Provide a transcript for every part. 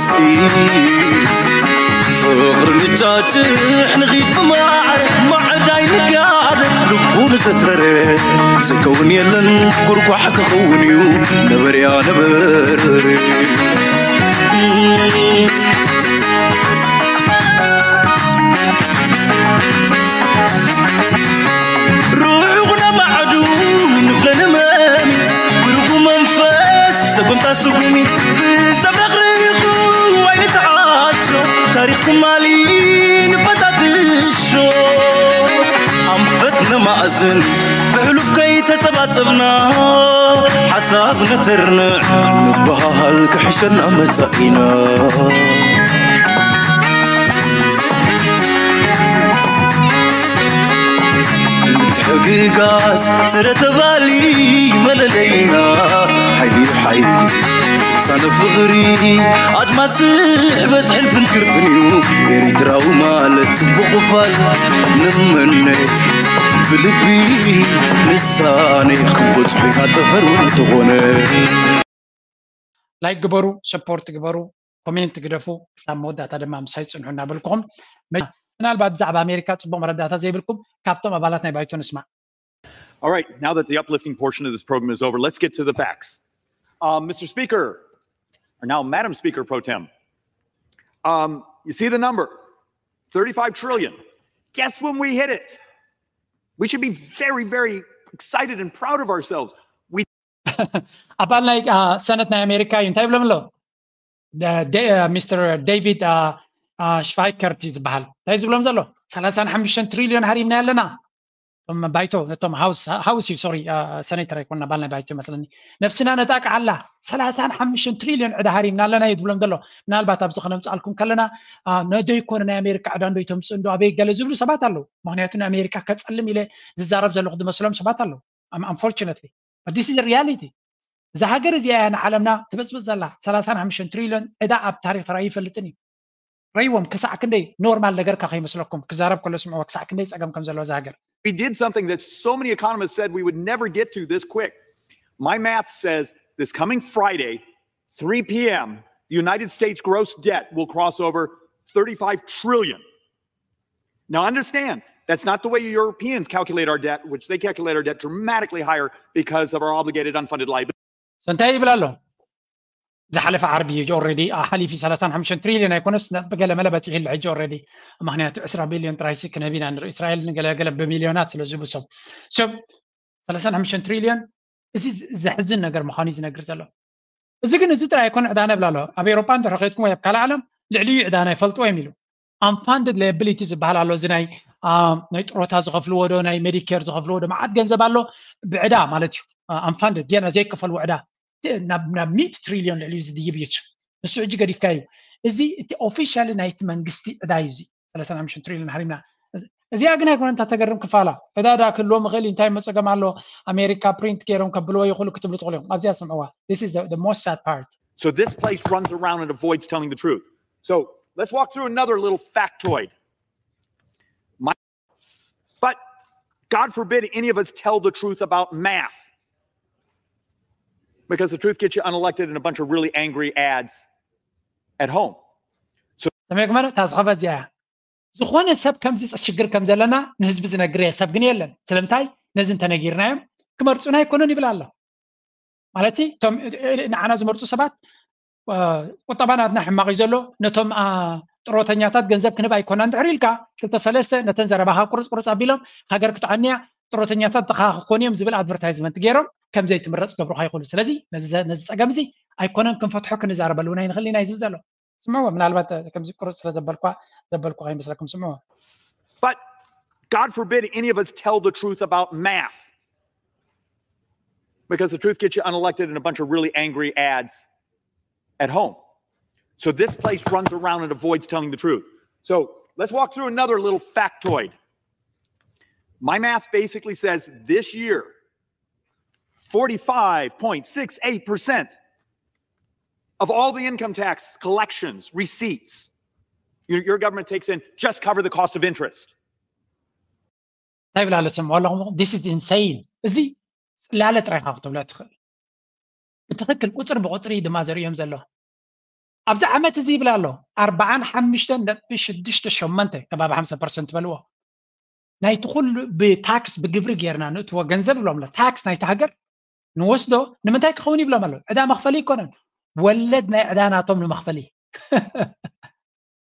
ፍቕሪ ንጫጭሕ ንኺድ ብማዕረ ማዕዳይ ንጋደፍ ልቡ ንዘትረረ ዝከውን የለን ጉርጓሕ ክኸውን እዩ ነበርያ ነበረ ርሑቕ ነማዕዱ ንፍለ ንመሚ ብርጉ መንፈስ ሰጎምታ ስጉሚ ብዘብረቕርቑ ኣይንተዓሾ ታሪኽ ትማሊ ንፈታትሾ ኣንፈት ነማእዝን ብሕሉፍ ከይተጸባጸብና ሓሳብ ነተርንዕ ንበሃል ክሕሸና መጻኢና ምትሕግጋዝ ስረ ተባሊ መለለይና ሓይሊ ሓይሊ ሳነ ፍቕሪ ኣድማስ ስሕበት ሕልፍን ክርፍን እዩ ኤሪትራዊ ማለት ጽቡቕ ክፋል ንመነ ብልቢ ንሳነ ክንበጽሖ ኢና ጠፈር እንተኾነ ላይክ ግበሩ፣ ሰፖርት ግበሩ፣ ኮሜንት ግደፉ። ክሳብ መወዳእታ ድማ ምሳይ ጽንሑ እናበልኩኹም መ- ምናልባት ብዛዕባ ኣሜሪካ ጽቡቕ መረዳእታ ዘይብልኩም ካብቶም ኣባላት ናይ ባይቶ ንስማዕ። All right, now that the uplifting portion of this program is over, let's get to the facts. Uh, Mister Speaker, or now Madam Speaker Pro Tem, um, you see the number, thirty-five trillion. Guess when we hit it? We should be very, very excited and proud of ourselves. We ኣባል ናይ አ፣ ሰነት ናይ ኣሜሪካ እዩ። እንታይ ይብሎም ኣሎ? ደ- ደ- አ፣ ሚስተር ዴቪድ አ፣ አ፣ ሽቫይከርት እዩ ዝበሃል። እንታይ ዝብሎም ዘሎ? ሰላሳን ሓሙሽተን ትሪልዮን ሃሪምና ኣለና። እቶም ባይቶ ነቶም ሃውስ ሃውስ እዩ ሶሪ አ፣ ሰኔተር ኣይኮንና ባል ናይ ባይቶ ይመስለኒ። ነብስና ነጣቅዓላ ሰላሳን ሓሙሽተን ትሪልዮን ዕዳ ሃሪምና ኣለና እዩ ዝብሎም ዘሎ። ምናልባት ኣብዚ ከነምፅኣልኩም ከለና አ፣ ነዶ ይኮነ ናይ ኣሜሪካ ዕዳ እንዶ ይተምፅእ እንዶ ኣበይ ገለ ዝብሉ ሰባት ኣለዉ። ምክንያቱ ንኣሜሪካ ከፀልም ኢለ ዝዛረብ ዘለኹ ዝመስሎም ሰባት ኣለዉ። Unfortunately but this is reality። እዛ ሃገር እዚኣ እያ ንዓለምና ትበፅብፅ ዘላ። ሰላሳን ሓሙሽተን ትሪልዮን ዕዳ ኣብ ታሪክ ተራእዩ ይፈልጥን እዩ። ረይዎም ክሳዕ ክንደይ ኖርማል ነገርካ ከይመስለኩም ክዛረብ ከሎ ስምዕዎ ክሳዕ ክንደይ ፀገም ከም ዘለዎ እዛ ሃገር we did something that so many economists said we would never get to this quick. My math says this coming Friday, three p.m., the United States gross debt will cross over thirty-five trillion. Now understand, that's not the way Europeans calculate our debt, which they calculate our debt dramatically higher because of our obligated unfunded liability. So እንታይ ይብል ኣሎ? ዝሓለፈ ዓርቢ እዩ ኦልሬዲ ሓሊፊ ሰላሳን ሓሙሽተን ትሪልዮን ኣይኮነስ ብገለ መለ በፂሑ ኣሎ ሕጂ ኦልሬዲ። ምክንያቱ ዕስራ ቢልዮን ጥራይሲ ክነቢና ንርኢ እስራኤል ንገለገለ ብሚልዮናት ስለ ዝብሶም። So ሰላሳን ሓሙሽተን ትሪልዮን እዚ ዘሕዝን ነገር ምዃኑ እዩ ዝነግር ዘሎ። እዚ ግን እዚ ጥራይ ኣይኮነ ዕዳና ይብል ኣሎ። ኣብ ኤውሮጳ እንተ ረኺብኩም ወይ ኣብ ካልእ ዓለም ልዕሊኡ ዕዳና ይፈልጥዎ እዮም ኢሉ። Unfunded liability ዝበሃል ኣሎ። እዚ ናይ አ፣ ናይ ጥሮታ ዝኸፍልዎ ዶ ናይ ሜዲኬር ዝኸፍልዎ ዶ መዓት ገንዘብ ኣሎ ብዕዳ ማለት እዩ። Unfunded ጌና ዘይከፈልዎ ዕዳ ናብ ናብ ሚእቲ ትሪልዮን ልዕሊኡ ዝድይብ እዩ። ንሱ ሕጂ ገዲፍካ እዩ። እዚ እቲ ኦፊሻሊ ናይቲ መንግስቲ ዕዳ እዩ። እዚ ሰላሳን ሓሙሽተን ትሪልዮን ሃሪምና። እዚኣ ግን ኣይኮነ እንታ ተገርም ክፋላ ዕዳ ዳ ክህልዎም ይኽእል እዩ። እንታይ መፀገም ኣሎ? ኣሜሪካ ፕሪንት ገይሮም ከብልዎ ይኽእሉ ክትብሉ ትኽእሉ እዮም። ኣብዚኣ ስምዕዋ። This is the, the most sad part. So this place runs around and avoids telling the truth. So let's walk through another little factoid. My, but God forbid any of us tell the truth about math. Because the truth gets you unelected and a bunch of really angry ads at home. ሰሚዕኩም ኣረ እታ ዝኸፈት እዚኣ ዝኾነ ሰብ ከምዚ ሽግር ከም ዘለና ንህዝቢ ዝነግር ሰብ ግን የለን። ስለምንታይ ነዚ እንተነጊርናዮም ክመርፁና ኣይኮነን ይብል ኣሎ። ማለት እቶም ንዓና ዝመርፁ ሰባት ቁጠባ ናትና ሕማቕ እዩ ዘሎ፣ ነቶም ጥሮተኛታት ገንዘብ ክንህብ ኣይኮና እንድሕር ኢልካ ክልተ ሰለስተ ነተን ዘረባኻ ቁርፅ ቁርፅ ኣቢሎም ሃገር ክትዓንያ ጥሮተኛታት ድኻ ክኾኑ እዮም ዝብል ኣድቨርታይዝመንት ገይሮም ከም ዘይትምረፅ ክገብሩኻ ይኽእሉ። ስለዚ ነዚ ፀገም እዚ ኣይኮነን ክንፈትሖ ክንዛረበሉ እውን ኣይንኽእል ኢና እዩ ዝብል ዘሎ። ስምዕዎ፣ ምናልባት ከምዚ ቁርፅ ስለ ዘበልኳ ዘበልኩ ከይመስለኩም ስምዕዎ። But God forbid any of us tell the truth about math. Because the truth gets you unelected and a bunch of really angry ads at home. So this place runs around and avoids telling the truth. So let's walk through another little factoid. My math basically says this year, forty-five point six eight percent of all the income tax collections, receipts, your, your government takes in just cover the cost of interest. እንታይ ብላለ ትሰምዑ ኣለኹም? This is insane። እዚ ፅላለ ጥራይ ኢኻ ክትብሎ ትኽእል። ብትኽክል ቁፅሪ ብቁፅሪ ድማ ዘርእዮም ዘሎ። ኣብዚ ዓመት እዚ ይብል ኣሎ ኣርባዓን ሓሙሽተን ነጥቢ ሽዱሽተ ሸሞንተ ከባቢ ሓምሳ ፐርሰንት በልዎ ናይቲ ኩሉ ብታክስ ብግብሪ ጌርና ንእትዎ ገንዘብ ይብሎም ኣሎ ታክስ ናይቲ ሃገር ንወስዶ ንምንታይ ክኸውን ይብሎም ኣሎ ዕዳ መኽፈሊ ይኮነን ወለድ ናይ ዕዳ ናቶም ንመኽፈሊ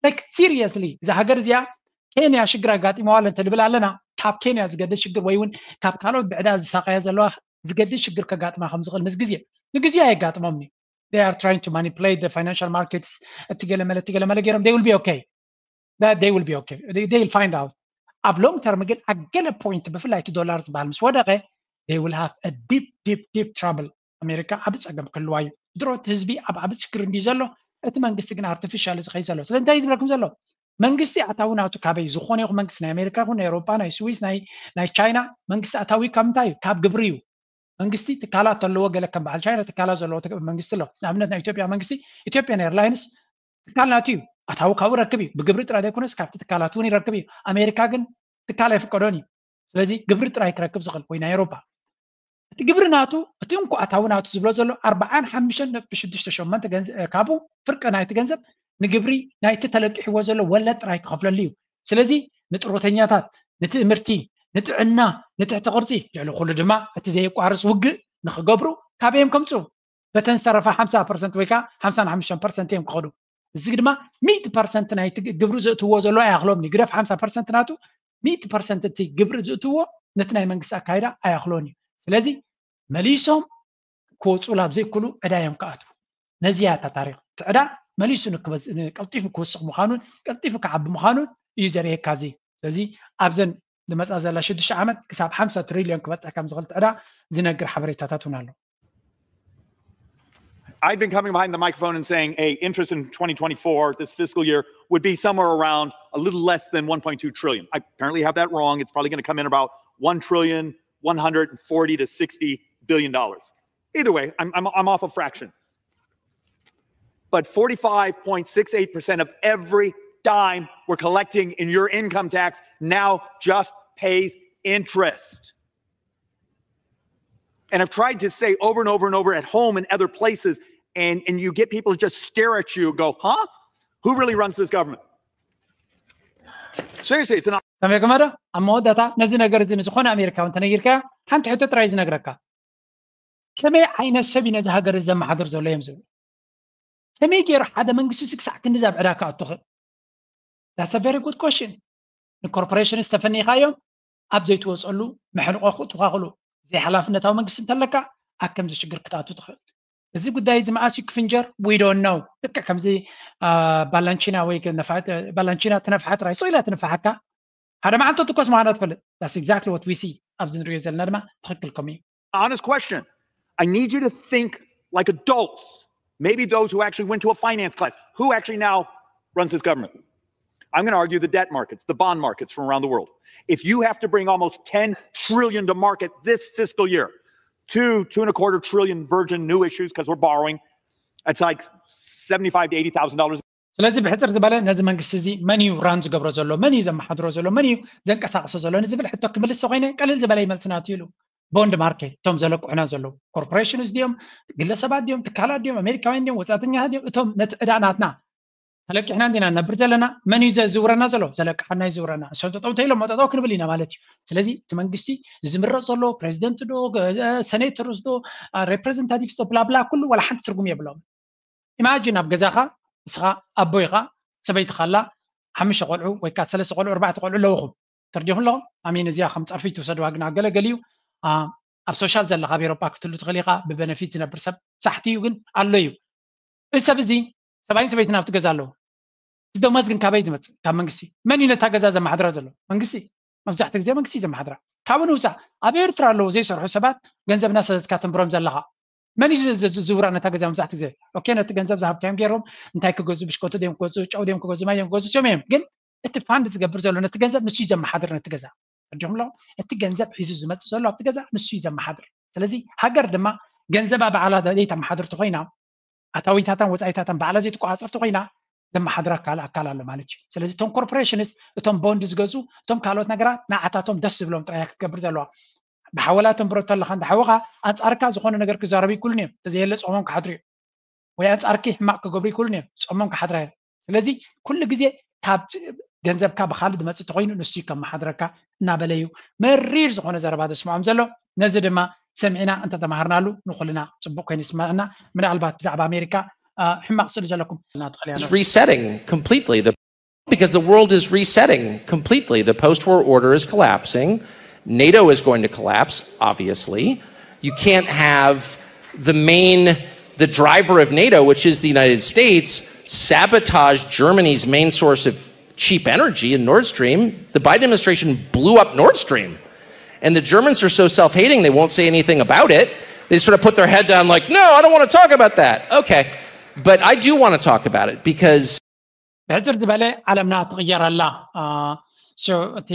like seriously እዛ ሃገር እዚኣ ኬንያ ሽግር ኣጋጢመዋ ኣሎ እንተንብል ኣለና ካብ ኬንያ ዝገድድ ሽግር ወይ እውን ካብ ካልኦት ብዕዳ ዝሳቀያ ዘለዋ ዝገድድ ሽግር ከጋጥማ ከም ዝኽእል ምስ ግዜ ንግዜኡ ኣየጋጥሞም they are trying to manipulate the financial markets እቲ ገለመለ እቲ ገለመለ ገይሮም they will be okay that they will be okay they, they will find out ኣብ long term ግን ኣብ ገለ point ብፍላይ እቲ ዶላር ዝበሃል ምስ ወደቀ they will have a deep deep deep trouble ኣሜሪካ ዓብ ፀገም ክህልዋ እዩ ድሮ እቲ ህዝቢ ኣብ ዓብ ሽግር እንዲ ዘሎ እቲ መንግስቲ ግን artificial ዝኸይ ዘሎ ስለ እንታይ ዝብለኩም ዘሎ መንግስቲ ኣታዊ ናቱ ካበይ ዝኾነ ይኹን መንግስቲ ናይ ኣሜሪካ ይኹን ናይ ኤሮፓ ናይ ስዊስ ናይ ናይ ቻይና መንግስቲ ኣታዊ ካብ እንታይ እዩ ካብ ግብሪ እዩ መንግስቲ ትካላት ኣለዎ ገለ ከም በዓል ቻይና ትካላት ዘለዎ መንግስቲ ኣሎ ንኣብነት ናይ ኢትዮጵያ መንግስቲ ኢትዮጵያን ኤርላይንስ ትካል ናቱ እዩ ኣታዊ ካብኡ ረክብ እዩ ብግብሪ ጥራይ ዘይኮነስ ካብቲ ትካላት እውን ይረክብ እዩ ኣሜሪካ ግን ትካል ኣይፍቀዶን እዩ ስለዚ ግብሪ ጥራይ ክረክብ ዝኽእል ወይ ናይ ኤሮፓ እቲ ግብሪ ናቱ እቲ እንኳ ኣታዊ ናቱ ዝብሎ ዘሎ ኣርባዓን ሓሙሽተን ነጥቢ ሽዱሽተ ሸሞንተ ካብኡ ፍርቂ ናይቲ ገንዘብ ንግብሪ ናይቲ ተለቂሕዎ ዘሎ ወለድ ጥራይ ክኸፍለሉ እዩ ስለዚ ንጥሮተኛታት ንትእምርቲ ንጥዕና ንትሕቲ ቅርፂ ልዕሊ ኩሉ ድማ እቲ ዘየቋርፅ ውግእ ንክገብሩ ካበዮም ከምፅኡ በተን ዝተረፋ ሓምሳ ፐርሰንት ወይ ከዓ ሓምሳን ሓሙሽተን ፐርሰንት እዮም ክኸዱ እዚ ድማ ሚእቲ ፐርሰንት ናይቲ ግብሪ ዝእትዎ ዘሎ ኣይኣኽሎም እዩ ግደፍ ሓምሳ ፐርሰንት ናቱ ሚእቲ ፐርሰንት እቲ ግብሪ ዝእትዎ ነቲ ናይ መንግስቲ ኣካይዳ ኣይኣኽሎን እዩ ስለዚ መሊሶም ክወፁ ላብ ዘይክሉ ዕዳ እዮም ክኣትዉ ነዚያ እታ ታሪክ እቲ ዕዳ መሊሱ ቀልጢፉ ክወስኽ ምዃኑን ቀልጢፉ ክዓቢ ምዃኑን እዩ ዘርእየካ እዚ ስለዚ ኣብዘን ዝመፃ ዘላ ሽዱሽተ ዓመት ክሳብ ሓምሳ ትሪልዮን ክበፅሕ ከም ዝኽእል ዕዳ ዝነግር ሓበሬታታት እውን ኣሎ I've been coming behind the microphone and saying, hey, interest in twenty twenty-four, this fiscal year, would be somewhere around a little less than one point two trillion. I apparently have that wrong. It's probably going to come in about one trillion, one hundred forty to sixty billion dollars. Either way, I'm, I'm, I'm off a fraction. But forty-five point six eight percent of every dime we're collecting in your income tax now just pays interest. And I've tried to say over and over and over at home and other places, and, and you get people to just stare at you and go, huh? Who really runs this government? Seriously, it's an ሰሚዕኩም ዶ ኣብ መወዳእታ ነዚ ነገር እዚ ንዝኾነ ኣሜሪካዊ እንተነጊርካዮ ሓንቲ ሕቶ ጥራይ ዝነግረካ ከመይ ዓይነት ሰብ እዩ ነዚ ሃገር እዚ ዘመሓድር ዘሎ እዮም ዝብሉ ከመይ ገይሩ ሓደ መንግስቲ እዚ ክሳዕ ክንዲ ዛብ ዕዳ ክኣቱ ክእል That's a very good question ንኮርፖሬሽን ዝተፈኒኻዮም ኣብ ዘይትወፀሉ መሕንቆ ክትዋኽሉ ዘይሓላፍነታዊ መንግስቲ እንተለካ ኣብ ከምዚ ሽግር ክትኣቱ ትኽእል እዚ ጉዳይ እዚ መኣስ ክፍንጀር we don't know ልክዕ ከምዚ ባላንቺና ወይ ባላንቺና ትነፍሓ ጥራይ ስቕ ኢላ ትንፍሓካ ሓደ መዓልቲ ትኮስ ምዃና ትፈልጥ that's exactly what we see ኣብዚ ንሪኦ ዘለና ድማ ትኽክል ከምኡ እዩ honest question. I need you to think like adults, maybe those who actually went to a finance class, who actually now runs this government. I'm going to argue the debt markets, the bond markets from around the world. If you have to bring almost ten trillion to market this fiscal year, two, two and a quarter trillion virgin new issues because we're borrowing, that's like seventy-five to eighty thousand dollars. ስለዚ ብሕፅር ዝበለ ነዚ መንግስቲ እዚ መን እዩ ራን ዝገብሮ ዘሎ መን እዩ ዘመሓድሮ ዘሎ መን እዩ ዘንቀሳቅሶ ዘሎ ንዝብል ሕቶ ክምልስ ኮይነ ቀልል ዝበለ ይመልስናት ኢሉ ቦንድ ማርኬት እቶም ዘለቅሑና ዘለዉ ኮርፖሬሽንስ ድዮም ግለሰባት ድዮም ትካላት ድዮም ኣሜሪካውያን ድዮም ወፃእተኛታት ድዮም እቶም ነቲ ዕዳ ናትና ተለቂሕና እንዲና ነብር ዘለና መን እዩ ዘዝውረና ዘሎ ዘለቅሓና ይዝውረና እሶም ጠጠው እንተኢሎም ጠጠው ክንብል ኢና ማለት እዩ ስለዚ እቲ መንግስቲ ዝምረፅ ዘሎ ፕሬዚደንት ዶ ሰኔተርስ ዶ ሬፕሬዘንታቲቭስ ዶ ብላብላ ኩሉ ዋላ ሓንቲ ትርጉም የብሎም ኢማጂን ኣብ ገዛኻ ንስኻ ኣቦ ኢኻ ሰበይትኻ ኣላ ሓሙሽተ ቆልዑ ወይ ከዓ ሰለስተ ቆልዑ ኣርባዕተ ቆልዑ ኣለውኹም ተርዲኹም ኣለኹም ኣሜን እዚኣ ከም ፀርፊ ትውሰድዋ ግን ኣገለገል እዩ ኣብ ሶሻል ዘለኻ ኣብ ኤሮፓ ክትህሉ ትኽእል ኢኻ ብበነፊት ዝነብር ሰብ ሳሕቲ እዩ ግን ኣሎ እዩ እዚ ሰብ እዚ ሰብኣይን ሰበይትን ኣብቲ ገዛ ኣለዉ እቲ ደሞዝ ግን ካበይ ዝመፅእ ካብ መንግስቲ መን እዩ ነታ ገዛ ዘመሓድራ ዘሎ መንግስቲ መብዛሕትኡ ግዜ መንግስቲ እዩ ዘመሓድራ ካብኡ ንውፃእ ኣብ ኤርትራ ኣለዉ ዘይሰርሑ ሰባት ገንዘብ እናሰደድካ ተንብሮም ዘለኻ መን እዩ ዝውራ ነታ ገዛ መብዛሕትኡ ግዜ ኦኬ ነቲ ገንዘብ ዝሃብካዮም ገይሮም እንታይ ክገዙ ብሽኮቲ ድዮም ክገዙ ጨው ድዮም ክገዙ ማይ ድዮም ክገዙ ሲኦም እዮም ግን እቲ ፋንድ ዝገብር ዘሎ ነቲ ገንዘብ ንሱ እዩ ዘመሓድር ነቲ ገዛ ረዲኹም ኣለኹም እቲ ገንዘብ ሒዙ ዝመፅእ ዘሎ ኣብቲ ገዛ ንሱ እዩ ዘመሓድር ስለዚ ሃገር ድማ ገንዘባ በዓላ ዘይተመሓድርቲ ኮይና ኣታዊታታን ወፃኢታታን ባዕላ ዘይትቆፃፀርቲ ኮይና ዘመሓድራ ካልእ ኣካል ኣሎ ማለት እዩ ስለዚ እቶም ኮርፖሬሽንስ እቶም ቦንድ ዝገዙ እቶም ካልኦት ነገራት ንዓታቶም ደስ ዝብሎም ጥራያ ክትገብር ዘለዋ ብሓወላ ተንብሮ ተለካ እንዳሓወኻ ኣንፃርካ ዝኾነ ነገር ክዛረቡ ይክሉን እዮም ተዘየለ ፆሞም ክሓድሩ እዮም ወይ ኣንጻርኪ ሕማቕ ክገብሩ ይክእሉን እዮም። ጾሞም ክሓድራ እዮም። ስለዚ ኩሉ ግዜ ካብ ገንዘብካ ብካልእ ዝመጽእ ተኮይኑ ንሱ እዩ ከመሓድረካ እናበለ እዩ መሪር ዝኾነ ዘረባ ዘስምዖም ዘሎ። ነዚ ድማ ሰሚዕና እንተተማሃርናሉ ንኩልና ጽቡቅ ኮይኑ ይስምዐና። ምናልባት ብዛዕባ ኣሜሪካ ሕማቅ ስእሊ ዘለኩም ትኽእል እያ። Resetting completely the because the world is resetting completely. The post-war order is collapsing. NATO is going to collapse, obviously. You can't have the main, the driver of NATO, which is the United States, sabotage Germany's main source of cheap energy in Nord Stream. The Biden administration blew up Nord Stream. And the Germans are so self-hating, they won't say anything about it. They sort of put their head down like, "No, I don't want to talk about that." Okay. But I do want to talk about it because ብሕፅር ዝበለ ዓለምና ትቕየር ኣላ። እቲ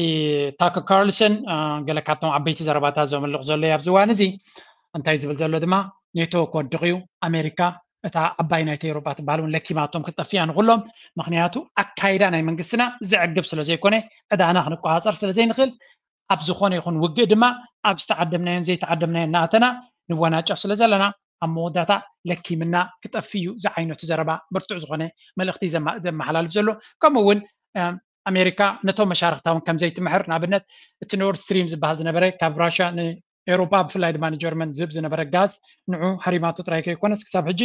ታከር ካርልሰን ገለ ካብቶም ዓበይቲ ዘረባታት ዘመልቕ ዘሎ ኣብዚ እዋን እዚ እንታይ ዝብል ዘሎ ድማ ኔቶ ክወድቕ እዩ፣ ኣሜሪካ እታ ዓባይ ናይቲ ኤውሮጳ ትበሃል እውን ለኪማቶም ክትጠፍእ እያ ንኹሎም። ምክንያቱ ኣካይዳ ናይ መንግስትና ዘዕግብ ስለ ዘይኮነ ዕዳና ክንቆፃፀር ስለ ዘይንኽእል ኣብ ዝኾነ ይኹን ውግእ ድማ ኣብ ዝተዓደምናዮን ዘይተዓደምናዮን እናኣተና ንወናጨፍ ስለ ዘለና ኣብ መወዳእታ ለኪምና ክጠፍእ እዩ ዝዓይነቱ ዘረባ ብርቱዕ ዝኾነ መልእኽቲ ዘመሓላልፍ ዘሎ። ከምኡ እውን ኣሜሪካ ነቶም መሻርክታ እውን ከምዘይትምሕር ንኣብነት እቲ ኖርድ ስትሪም ዝበሃል ዝነበረ ካብ ራሽያ ንኤውሮጳ ብፍላይ ድማ ንጀርመን ዝህብ ዝነበረ ጋዝ ንዑ ሃሪማቶ ጥራይ ከይኮነስ ክሳብ ሕጂ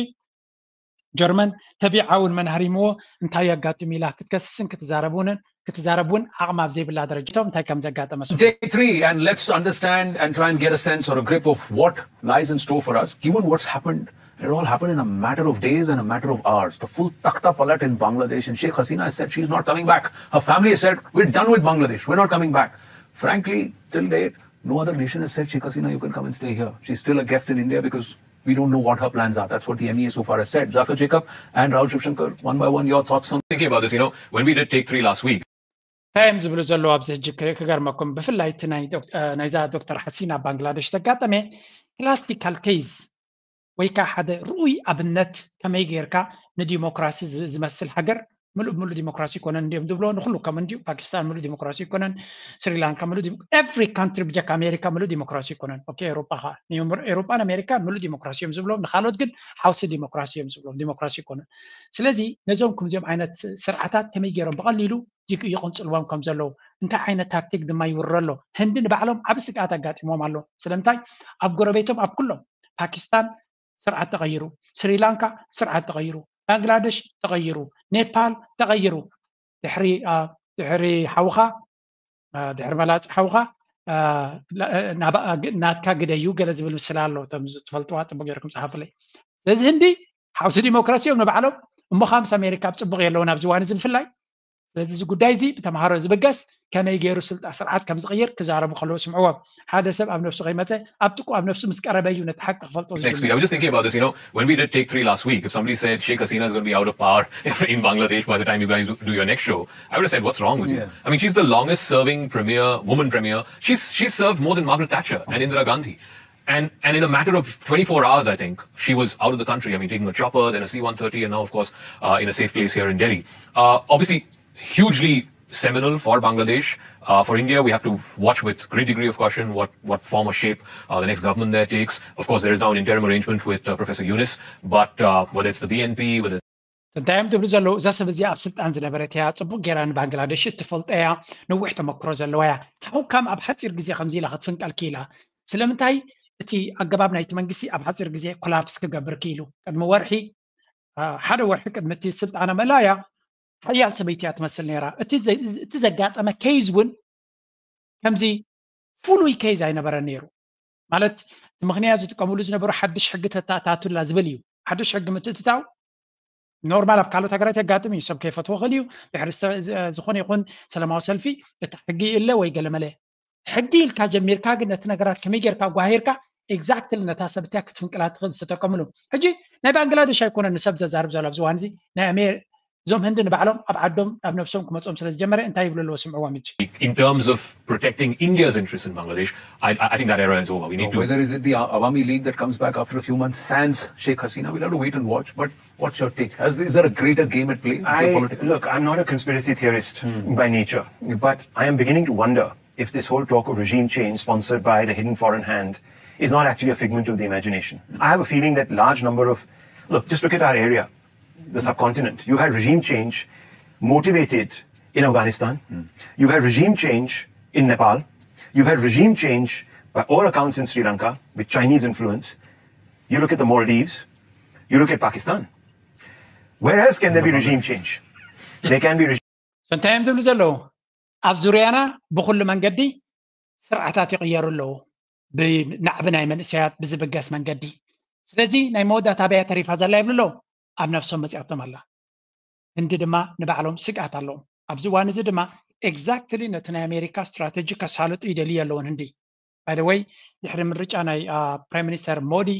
ጀርመን ተቢዓ እውን መን ሃሪምዎ እንታይ ኣጋጢሙ ኢላ ክትከስስን ክትዛረብ እውን ክትዛረብ እውን ዓቕሚ ኣብ ዘይብላ ደረጃ እንታይ ከም ዘጋጠመ Day three, and let's understand and try and get a sense or a grip of what lies in store for us, given what's happened. It all happened in a matter of days and a matter of hours. The full takta palat in Bangladesh, and Sheikh Hasina has said she's not coming back. Her family has said, "We're done with Bangladesh. We're not coming back." Frankly, till date, no other nation has said, "Sheikh Hasina, you can come and stay here." She's still a guest in India because we don't know what her plans are. That's what the M E A so far has said. Zakir Jacob and Rahul Shivshankar, one by one, your thoughts on. Thinking about this, you know, when we did take three last week, እንታይ እዮም ዝብሉ ዘለዉ ኣብዚ ሕጂ ክገርመኩም፣ ብፍላይ እቲ ናይዛ ዶክተር ሓሲና ኣብ ባንግላደሽ ተጋጠመ ክላሲካል ኬዝ ወይ ከዓ ሓደ ርኡይ ኣብነት ከመይ ጌርካ ንዲሞክራሲ ዝመስል ሃገር ምሉእ ብምሉእ ዲሞክራሲ ይኮነን እንዲዮም ዝብሎ ንኩሉ ከም እንዲዩ ፓኪስታን ምሉእ ዲሞክራሲ ይኮነን፣ ስሪላንካ ምሉእ every country ብጀካ ኣሜሪካ ምሉእ ዲሞክራሲ ይኮነን። ኦኬ ኤውሮጳ ከዓ ኤውሮጳን ኣሜሪካን ምሉእ ዲሞክራሲ እዮም ዝብሎም፣ ንካልኦት ግን ሓውሲ ዲሞክራሲ እዮም ዝብሎም፣ ዲሞክራሲ ይኮነን። ስለዚ ነዞም ከምዚኦም ዓይነት ስርዓታት ከመይ ገይሮም ብቐሊሉ ይቕንፅልዎም ከም ዘለዉ እንታይ ዓይነት ታክቲክ ድማ ይውረ ኣሎ። ህንዲ ንባዕሎም ዓብ ስግኣት ኣጋጢሞም ኣሎ። ስለምንታይ ኣብ ጎረቤቶም ኣብ ኩሎም ፓኪስታን ስርዓት ተቐይሩ፣ ስሪላንካ ስርዓት ተቐይሩ፣ ባንግላደሽ ተቐይሩ፣ ኔፓል ተቐይሩ። ድሕሪ ድሕሪ ሓውኻ ድሕሪ መላፂ ሓውኻ ናትካ ግደዩ ገለ ዝብል ምስላ ኣሎ። እቶም ትፈልጥዋ ፅቡቅ ገይርኩም ፀሓፍለይ። ስለዚ ህንዲ ሓውሲ ዲሞክራሲ እዮም ንባዕሎም እሞ ከዓ ምስ ኣሜሪካ ኣብ ፅቡቅ የለውን ኣብዚ እዋን እዚ ብፍላይ ስለዚ እዚ ጉዳይ እዚ ብተምሃሮ ዝብገስ ከመይ ገይሩ ስልጣ ስርዓት ከም ዝቕይር ክዛረቡ ከለዉ ስምዕዎም። ሓደ ሰብ ኣብ ነብሱ ከይመፀ ኣብ ጥቁ ኣብ ነብሱ ምስ ቀረበ እዩ ነቲ ሓቂ ክፈልጦ Next week. I was just thinking about this. You know, when we did take three last week, if somebody said Sheikh Hasina is going to be out of power in Bangladesh by the time you guys do your next show, I would have said, "What's wrong with you?" I mean, she's the longest serving premier, woman premier. She's she's served more than Margaret Thatcher and Indira Gandhi. And and in a matter of twenty-four hours, I think she was out of the country. I mean, taking a chopper, then a C one thirty, and now, of course, uh, in a safe place here in Delhi. Uh, obviously, hugely seminal for Bangladesh. Uh, for India, we have to watch with great degree of caution what, what form or shape uh, the next government there takes. Of course, there is now an interim arrangement with uh, Professor Yunus, but uh, whether it's the B N P, whether እንታይ እዮም ትብሉ ዘለዉ? እዛ ሰብ እዚኣ ኣብ ስልጣን ዝነበረት እያ። ፅቡቅ ገይራ ንባንግላደሽ እትፈልጦ እያ። ነዊሕ ተመክሮ ዘለዋ እያ። ሓው ከም ኣብ ሓፂር ግዜ ከምዚ ኢላ ክትፍንቀል ክኢላ። ስለምንታይ እቲ ኣገባብ ናይቲ መንግስቲ ኣብ ሓፂር ግዜ ኮላፕስ ክገብር ክኢሉ? ቅድሚ ወርሒ ሓደ ወርሒ ቅድሚ እቲ ስልጣና ምእላያ ሓያል ሰበይቲ እያ ትመስል ነይራ። እቲ ዘጋጠመ ኬዝ እውን ከምዚ ፍሉይ ኬዝ ኣይነበረን ነይሩ። ማለት ምክንያት ዝጥቀምሉ ዝነበሩ ሓድሽ ሕጊ ተታታቱላ ዝብል እዩ። ሓድሽ ሕጊ ምትእትታው ኖርማል ኣብ ካልኦት ሃገራት የጋጥም እዩ። ሰብ ከይፈትዎ ክእል እዩ። ድሕሪ ዝኾነ ይኹን ሰላማዊ ሰልፊ እቲ ሕጊ ይእለ ወይ ገለመለ ሕጊ ኢልካ ጀሚርካ ግን ነቲ ነገራት ከመይ ጌርካ ጓሂርካ ኤግዛክትሊ ነታ ሰብ እቲያ ክትፍንቅላ ትኽእል ዝተጠቀምሉ። ሕጂ ናይ ባንግላደሽ ኣይኮነን ንሰብ ዘዛርብ ዘሎ ኣብዚ እዋን እዚ ናይ ኣሜ እዞም ህንዲ ንባዕሎም ኣብ ዓዶም ኣብ ነብሶም ክመጾም ስለ ዝጀመረ እንታይ ይብሉ ኣለዎ ስምዕዎም ሕጂ። In terms of protecting India's interests in Bangladesh, I, I think that era is over. We need to. Whether is it the Awami League that comes back after a few months sans Sheikh Hasina, we'll have to wait and watch. But what's your take? Is there a greater game at play? I, look, I'm not a conspiracy theorist by nature, but I am beginning to wonder if this whole talk of regime change sponsored by the hidden foreign hand is not actually a figment of the imagination. I have a feeling that large number of Look, just look at our area, the subcontinent. You had regime change motivated in Afghanistan. You had regime change in Nepal. You had regime change, by all accounts, in Sri Lanka with Chinese influence. You look at the Maldives. You look at Pakistan. Where else can there be regime change? There can be regime. So እንታይ እዮም ዝብሉ ዘለዉ? ኣብ ዙርያና ብኩሉ መንገዲ ስርዓታት ይቕየሩ ኣለዉ። ብናዕቢ ናይ መንእሰያት ብዝብገስ መንገዲ። ስለዚ ናይ መወዳእታ ኣበያ ተሪፋ ዘላ ይብሉ ኣለዉ። ኣብ ነፍሶም መፂኣቶም ኣላ። ህንዲ ድማ ንባዕሎም ስግኣት ኣለዎም። ኣብዚ እዋን እዚ ድማ exactly ነቲ ናይ ኣሜሪካ ስትራተጂ ከሳልጡ ይደልዩ ኣለውን ህንዲ። By the way ድሕሪ ምርጫ ናይ ፕራይም ሚኒስተር ሞዲ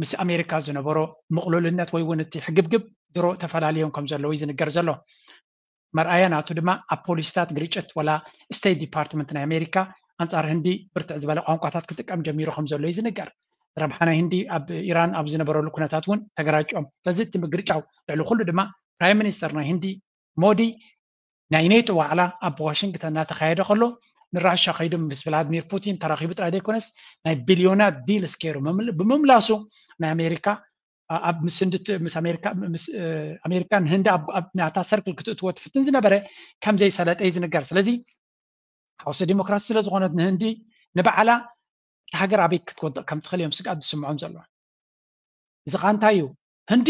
ምስ ኣሜሪካ ዝነበሮ ምቕሉልነት ወይ እውን እቲ ሕግብግብ ድሮ ተፈላልዮም ከም ዘለዉ እዩ ዝንገር ዘሎ። መርኣያ ናቱ ድማ ኣብ ፖሊሲታት ግርጭት ወላ ስቴት ዲፓርትመንት ናይ ኣሜሪካ ኣንጻር ህንዲ ብርትዕ ዝበለ ቋንቋታት ክጥቀም ጀሚሩ ከም ዘሎ እዩ ዝንገር። ረብሓ ናይ ህንዲ ኣብ ኢራን ኣብ ዝነበረሉ ኩነታት እውን ተገራጭኦም። ስለዚ እቲ ምግርጫው ልዕሊ ኩሉ ድማ ፕራይም ሚኒስተር ናይ ህንዲ ሞዲ ናይ ኔቶ ዋዕላ ኣብ ዋሽንግተን እናተኻየደ ከሎ ንራሻ ከይዱ ምስ ቭላድሚር ፑቲን ተራኺቡ ጥራይ ዘይኮነስ ናይ ቢልዮናት ዲልስ ገይሩ ብምምላሱ ናይ ኣሜሪካ ኣብ ምስ ህንዲ ምስ ኣሜሪካ ምስ ኣሜሪካ ንህንዲ ኣብ ናታ ሰርክል ክትእትዎ ትፍትን ዝነበረ ከም ዘይሰለጠ እዩ ዝንገር። ስለዚ ሓውሲ ዲሞክራሲ ስለ ዝኾነት ንህንዲ ንባዕላ እታ ሃገር ኣበይ ክትወድቕ ከም ትኽእል እዮም ስግኣት ዝስምዖም ዘሎ። እዚ ኸኣ እንታይ እዩ? ህንዲ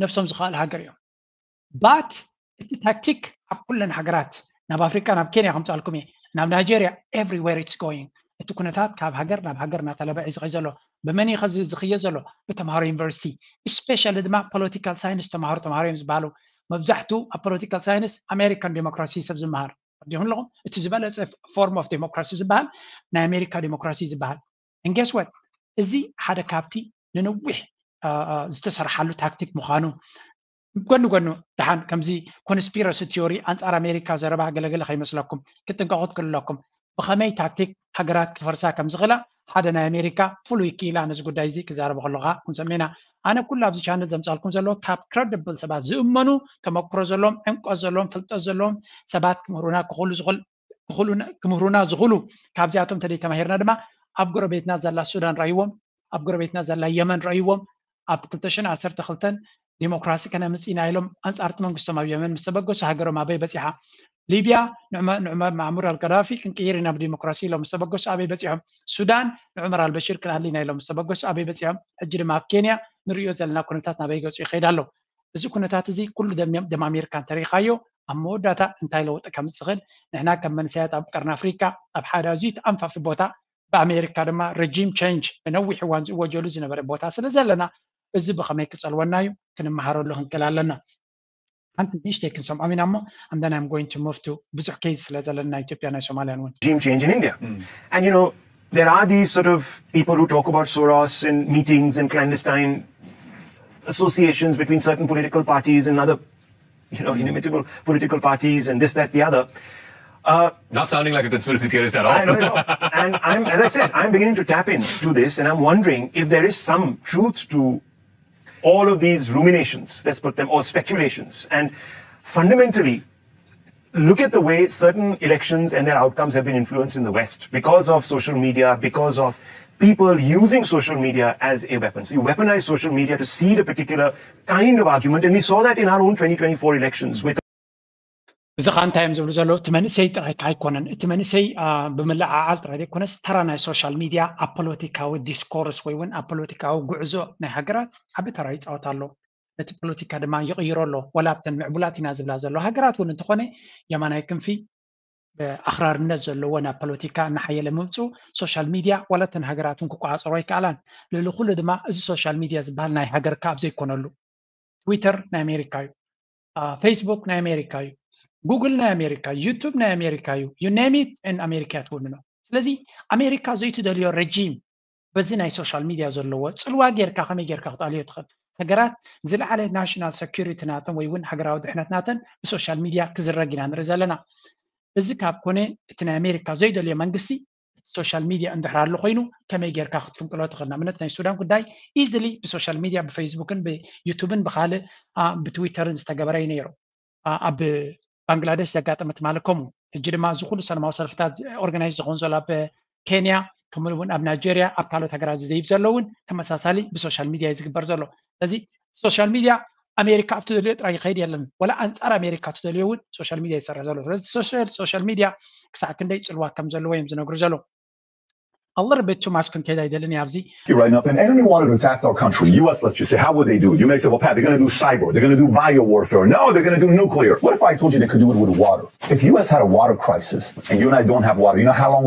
ነብሶም ዝኽኣል ሃገር እዮም። But እቲ ታክቲክ ኣብ ኩለን ሃገራት ናብ ኣፍሪካ ናብ ኬንያ ከምፃልኩም እየ ናብ ናይጀርያ everywhere it's going እቲ ኩነታት ካብ ሃገር ናብ ሃገር እናተለበዐ እዩ ዝኸይ ዘሎ። ብመን እዩ ዝኽየ ዘሎ? ብተምሃሮ ዩኒቨርሲቲ። Especially ድማ ፖለቲካል ሳይንስ ተምሃሮ ተምሃሮ እዮም ዝበሃሉ። መብዛሕቱ ኣብ ፖለቲካል ሳይንስ ኣሜሪካን ዲሞክራሲ ሰብ ዝመሃር። ዲኹም ኣለኹም እቲ ዝበለፀ form of democracy ዝበሃል ናይ ኣሜሪካ ዲሞክራሲ ዝበሃል። And guess what? እዚ ሓደ ካብቲ ንነዊሕ ዝተሰርሓሉ ታክቲክ ምዃኑ ጎኒ ጎኑ ደሓን ከምዚ ኮንስፒረሲ ቲዮሪ ኣንጻር ኣሜሪካ ዘረባ ገለገለ ከይመስለኩም ክትጥንቀቑ ትክእሉ ኣለኩም። ብኸመይ ታክቲክ ሃገራት ክፈርሳ ከም ዝኽእላ ሓደ ናይ ኣሜሪካ ፍሉይ ክኢላ ነዚ ጉዳይ እዚ ክዛረቡ ከለኻ ክንሰምዕ ኢና። ኣነ ኩሉ ኣብዚ ቻነል ዘምጻልኩም ዘለዎ ካብ ክረድብል ሰባት ዝእመኑ ተመክሮ ዘለዎም ዕምቆት ዘለዎም ፍልጠት ዘለዎም ሰባት ክምህሩና ክኽእሉ ዝኽእል ክምህሩና ዝኽእሉ ካብዚኣቶም ተደይ ተማሂርና ድማ ኣብ ጎረቤትና ዘላ ሱዳን ረእይዎም ኣብ ጎረቤትና ዘላ የመን ረእይዎም ኣብ ክልተ ሽሕን ዓሰርተ ክልተን ዲሞክራሲ ከነምፅእ ኢና ኢሎም ኣንፃርቲ መንግስቶም ኣብ የመን ምስ ተበገሱ ሃገሮም ኣበይ በፂሓ? ሊብያ ንዑመር ማዕሙር ኣልቀዳፊ ክንቅይር ኢና ብዲሞክራሲ ኢሎም ምስ ተበገሱ ኣበይ በፂሖም? ሱዳን ንዑመር ኣልበሽር ክንኣሊ ኢና ኢሎም ምስ ተበገሱ ኣበይ በፂሖም? ሕጂ ድማ ኣብ ኬንያ ንሪኦ ዘለና ኩነታት ናበይ ገፁ ይኸይድ ኣሎ? እዚ ኩነታት እዚ ኩሉ ደም ኣሜሪካ እንተሪኢኻዮ ኣብ መወዳእታ እንታይ ለውጢ ከምፅእ ዝኽእል ንሕና ከም መንሰያት ኣብ ቀርኒ ኣፍሪካ ኣብ ሓደ ኣዝዩ ተኣንፋፊ ቦታ ብኣሜሪካ ድማ ረጂም ቸንጅ ንነዊሕ እዋን ዝእወጀሉ ዝነበረ ቦታ ስለ ዘለና እዚ ብኸመይ ክፀልወና እዩ ክንመሃረሉ ክንክእል ኣለና። ሓንቲ ንእሽተይ ክንሰምዖም ኢና እሞ and then I'm going to move to ብዙሕ ኬዝ ስለ ዘለና ኢትዮጵያ ናይ ሶማልያን እውን regime change in India. And you know, there are these sort of people who talk about Soros and meetings and clandestine associations between certain political parties and other, you know, inimitable political parties and this, that, the other. Uh, Not sounding like a conspiracy theorist at all. I know, I know. And I'm, as I said, I'm beginning to tap into this, and I'm wondering if there is some truth to all of these ruminations, let's put them, or speculations. And fundamentally, look at the way certain elections and their outcomes have been influenced in the West because of social media, because of people using social media as a weapon. So you weaponize social media to seed a particular kind of argument, and we saw that in our own twenty twenty-four elections with እዚ ኸ እንታይ እዮም ዝብሉ ዘለዉ? እቲ መንእሰይ ጥራይ ኣይኮነን። እቲ መንእሰይ ብምልዓዓል ጥራይ ዘይኮነስ ተራ ናይ ሶሻል ሚድያ ኣብ ፖለቲካዊ ዲስኮርስ ወይ እውን ኣብ ፖለቲካዊ ጉዕዞ ናይ ሃገራት ዓቢ ተራ ይፃወት ኣሎ። ነቲ ፖለቲካ ድማ ይቕይሮ ኣሎ። ወላ ኣብተን ምዕቡላት ኢና ዝብላ ዘሎ ሃገራት እውን እንተኾነ የማናይ ክንፊ ኣኽራርነት ዘለዎ ናብ ፖለቲካ እናሓየለ ምምፅኡ ሶሻል ሚድያ ዋላ እተን ሃገራት እውን ክቆፃፀሮ ኣይከኣላን። ልዕሊ ኩሉ ድማ እዚ ሶሻል ሚድያ ዝበሃል ናይ ሃገርካ ኣብ ዘይኮነሉ ትዊተር ናይ ኣሜሪካ እዩ። ፌስቡክ ናይ ኣሜሪካ እዩ። ጉግል ናይ ኣሜሪካ እዩ። ዩቱብ ናይ ኣሜሪካ እዩ። You name it and ኣሜሪካ እያ ትውንኖ። ስለዚ ኣሜሪካ ዘይትደልዮ ረጂም በዚ ናይ ሶሻል ሚድያ ዘለዎ ፅልዋ ጌርካ ከመይ ጌርካ ክትኣልዮ ትኽእል? ሃገራት ዝለዓለ ናሽናል ሰኪሪቲ ናተን ወይ እውን ሃገራዊ ድሕነት ናተን ብሶሻል ሚድያ ክዝረግ ኢና ንርኢ ዘለና። እዚ ካብ ኮነ እቲ ናይ ኣሜሪካ ዘይደልዮ መንግስቲ እቲ ሶሻል ሚድያ እንድሕር ኣሎ ኮይኑ ከመይ ጌርካ ክትፍንቅሎ ትኽእል? ንኣብነት ናይ ሱዳን ጉዳይ ኢዝሊ ብሶሻል ሚድያ ብፌስቡክን ብዩቱብን ብካልእ ብትዊተርን ዝተገበረ እዩ ነይሩ። ኣብ ባንግላደሽ ዘጋጠመ ትማሊ ከምኡ። ሕጂ ድማ እዚ ኩሉ ሰላማዊ ሰልፍታት ኦርጋናይዝ ዝኸውን ዘሎ ኣብ ኬንያ፣ ከምኡ እውን ኣብ ናይጀርያ፣ ኣብ ካልኦት ሃገራት ዝደይብ ዘሎ እውን ተመሳሳሊ ብሶሻል ሚድያ እዩ ዝግበር ዘሎ። ስለዚ ሶሻል ሚድያ ኣሜሪካ ኣብ ትደልዮ ጥራይ ይኸይድ የለን፣ ወላ ኣንፃር ኣሜሪካ ትደልዮ እውን ሶሻል ሚድያ ይሰርሕ ዘሎ። ስለዚ ሶሻል ሚድያ ክሳዕ ክንደይ ፅልዋ ከም ዘለዎ እዮም ዝነግሩ ዘለዉ። A little bit too much ክንከይድ ኣይደልን ኣብዚ። Right now, if an enemy wanted to attack our country, U S, let's just say, how would they do it? You may say, well, Pat, they're going to do cyber, they're going to do bio warfare. No, they're going to do nuclear. What if I told you they could do it with water? If U S had a water crisis and you and I don't have water, you know how long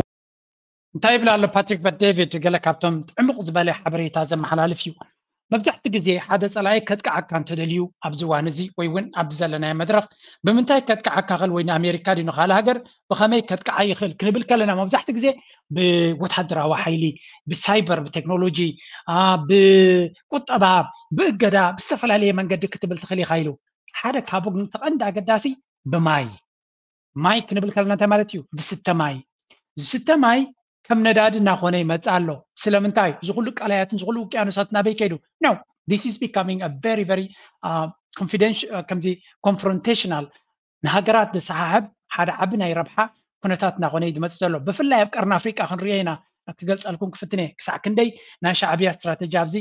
እንታይ ይብል ኣሎ ፓትሪክ በት ዴቪድ? ገለ ካብቶም ጥዕሙቕ ዝበለ ሓበሬታ ዘመሓላልፍ እዩ። መብዛሕትኡ ግዜ ሓደ ጸላኢ ከጥቅዓካ እንተደልዩ ኣብዚ እዋን እዚ ወይ እውን ኣብዚ ዘለናዮ መድረኽ ብምንታይ ከጥቅዓካ ይኽእል ወይ ንኣሜሪካ ድዩ ንኻልእ ሃገር ብኸመይ ከጥቅዓ ይኽእል ክንብል ከለና መብዛሕትኡ ግዜ ብወታደራዊ ሓይሊ፣ ብሳይበር፣ ብቴክኖሎጂ፣ ብቁጠባ፣ ብእገዳ፣ ብዝተፈላለየ መንገዲ ክትብል ትኽእል ኢኻ ኢሉ። ሓደ ካብኡ ግን ተቐንዲ ኣገዳሲ ብማይ ማይ ክንብል ከለና እንታይ ማለት እዩ? ዝስተ ማይ። ዝስተ ማይ ከም ነዳዲ እናኾነ ይመፅእ ኣሎ። ስለምንታይ? እዚ ኩሉ ቀላያትን እዚ ኩሉ ውቅያኖሳት ናበይ ከይዱ? No, this is becoming a very very confidential፣ ከምዚ confrontational። ንሃገራት ዘሰሓሕብ ሓደ ዓቢ ናይ ረብሓ ኩነታት እናኾነ እዩ ዝመፅእ ዘሎ። ብፍላይ ኣብ ቀርኒ ኣፍሪቃ ክንሪኦ ኢና። ክገልፀልኩም ክፍትን እየ ክሳዕ ክንደይ ናይ ሻዕብያ ስትራተጂ ኣብዚ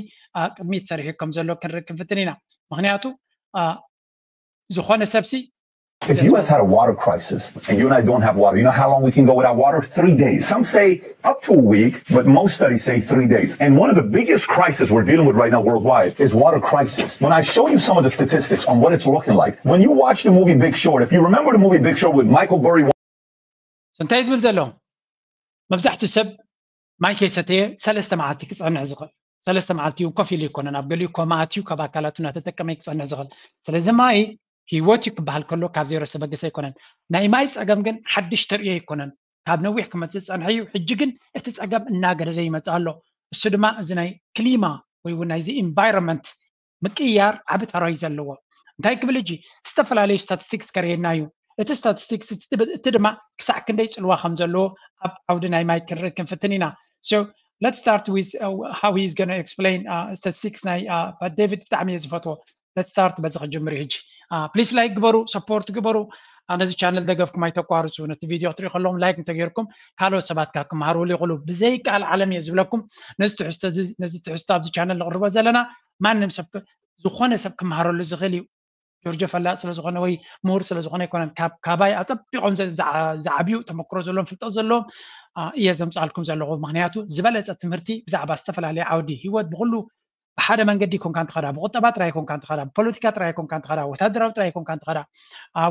ቅድሚት ሰሪሑ ከም ዘሎ ክንርኢ ክንፍትን ኢና። ምክንያቱ ዝኾነ ሰብሲ If U S had a water crisis and you and I don't have water, you know how long we can go without water? Three days. Some say up to a week, but most studies say three days. And one of the biggest crises we're dealing with right now worldwide is water crisis. When I show you some of the statistics on what it's looking like, when you watch the movie Big Short, if you remember the movie Big Short with Michael Burry, እንታይ ዝብል ዘሎ መብዛሕትኡ ሰብ ማይ ከይሰተየ ሰለስተ መዓልቲ ክፀንሕ ዝኽእል ሰለስተ መዓልቲ እውን ኮፍ ኢሉ ይኮነን ኣብ ገሊኡ ኮማ ኣትዩ ካብ ኣካላቱ እናተጠቀመ ክፀንሕ ዝኽእል። ስለዚ ማይ ህይወት እዩ ክበሃል ከሎ ካብ ዜሮ ዝተበገሰ ኣይኮነን። ናይ ማይ ፀገም ግን ሓድሽ ተርእዮ ኣይኮነን። ካብ ነዊሕ ክመፅእ ዝፀንሐ እዩ። ሕጂ ግን እቲ ፀገም እናገደደ ይመፅእ ኣሎ። እሱ ድማ እዚ ናይ ክሊማ ወይ እውን ናይዚ ኢንቫይሮንመንት ምቅያር ዓቢ ተራ እዩ ዘለዎ። እንታይ ክብል እጂ ዝተፈላለዩ ስታቲስቲክስ ከርእየና እዩ። እቲ ስታቲስቲክስ እቲ ድማ ክሳዕ ክንደይ ፅልዋ ከም ዘለዎ ኣብ ዓውዲ ናይ ማይ ክንርኢ ክንፍትን ኢና። So let's start with how he is going to explain statistics ናይ ፓት ዴቪድ። ብጣዕሚ እየ ዝፈትዎ። Let's start በዚ ክጅምር እዩ ሕጂ። Please like ግበሩ፣ support ግበሩ። ነዚ ቻነል ደገፍኩም ኣይተቋርፁ። ነቲ ቪድዮ ክትሪኡ ከለኹም ላይክ እንተገይርኩም ካልኦት ሰባት ካብ ክመሃርሉ ይኽእሉ። ብዘይ ቃል ዓለም እየ ዝብለኩም። ነዚ ትሕዝቶ ኣብዚ ቻነል ንቕርቦ ዘለና ማንም ሰብ ዝኾነ ሰብ ክመሃረሉ ዝኽእል እዩ። ጆርጆ ፈላጥ ስለዝኾነ ወይ ምሁር ስለዝኾነ ኣይኮነን። ካባይ ኣፀቢቖም ዝዓብዩ ተመክሮ ዘለዎም ፍልጠት ዘለዎም እየ ዘምፃልኩም ዘለኹ። ምክንያቱ ዝበለፀ ትምህርቲ ብዛዕባ ዝተፈላለየ ዓውዲ ህይወት ብኩሉ ብሓደ መንገዲ ይኮንካ እንትኸዳ፣ ብቁጠባ ጥራይ ይኮንካ እንትኸዳ፣ ብፖለቲካ ጥራይ ይኮንካ እንትኸዳ፣ ወታደራዊ ጥራይ ይኮንካ እንትኸዳ፣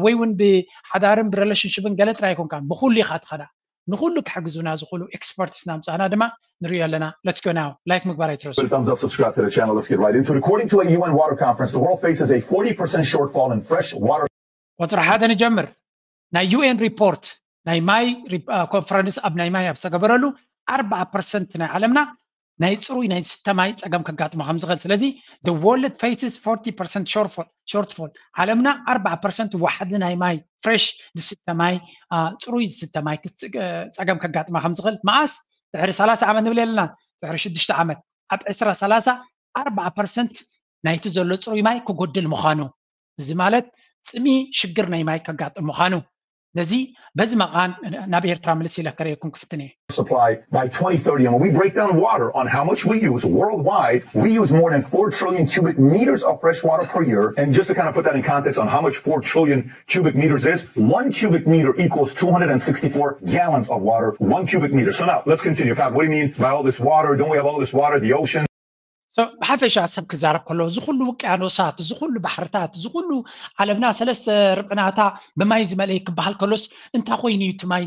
ወይ እውን ብሓዳርን ብረለሽንሽብን ገለ ጥራይ ይኮንካ፣ ብኩሉ ኢኻ ትኸዳ። ንኩሉ ክሕግዙና ዝኽእሉ ኤክስፐርትስ ናምፃእና ድማ ንሪኦ ኣለና። Let's go now. ላይክ ምግባር ኣይትረሱ። Thumbs up, subscribe to the channel. Let's get right into it. According to a U N water conference, the world faces a forty percent shortfall in fresh water. ቁፅሪ ሓደ ንጀምር። ናይ ዩ ኤን ሪፖርት ናይ ማይ ኮንፈረንስ ኣብ ናይ ማይ ኣብ ዝተገበረሉ ኣርባዓ ፐርሰንት ናይ ዓለምና ናይ ፅሩይ ናይ ዝስተ ማይ ፀገም ከጋጥሞ ከም ዝኽእል። ስለዚ the world faces forty percent shortfall ዓለምና ኣርባዓ ፐርሰንት ዋሕዲ ናይ ማይ ፍሬሽ ዝስተ ማይ ፅሩይ ዝስተ ማይ ፀገም ከጋጥማ ከም ዝኽእል መኣስ ድሕሪ ሰላሳ ዓመት ንብል ኣለና ድሕሪ ሽዱሽተ ዓመት ኣብ ዕስራ ሰላሳ ኣርባዓ ፐርሰንት ናይቲ ዘሎ ፅሩይ ማይ ክጎድል ምዃኑ እዚ ማለት ፅሚ ሽግር ናይ ማይ ከጋጥም ምዃኑ ነዚ በዚ መቓን ናብ ኤርትራ ምልስ ኢለ ከርእየኩም ክፍትን እየ supply by twenty thirty. And when we break down water on how much we use worldwide, we use more than four trillion cubic meters of fresh water per year. And just to kind of put that in context on how much four trillion cubic meters is, one cubic meter equals two hundred sixty-four gallons of water, one cubic meter. So now let's continue. Pat, what do you mean by all this water? Don't we have all this water? The ocean? ብሓፈሻ ሰብ ክዛረብ ከሎ እዚ ኩሉ ውቅያኖሳት እዚ ኩሉ ባሕርታት እዚ ኩሉ ዓለምና ሰለስተ ርብዕናታ ብማይ ዝመልአ ክበሃል ከሎስ እንታይ ኮይኑ እዩ እቲ ማይ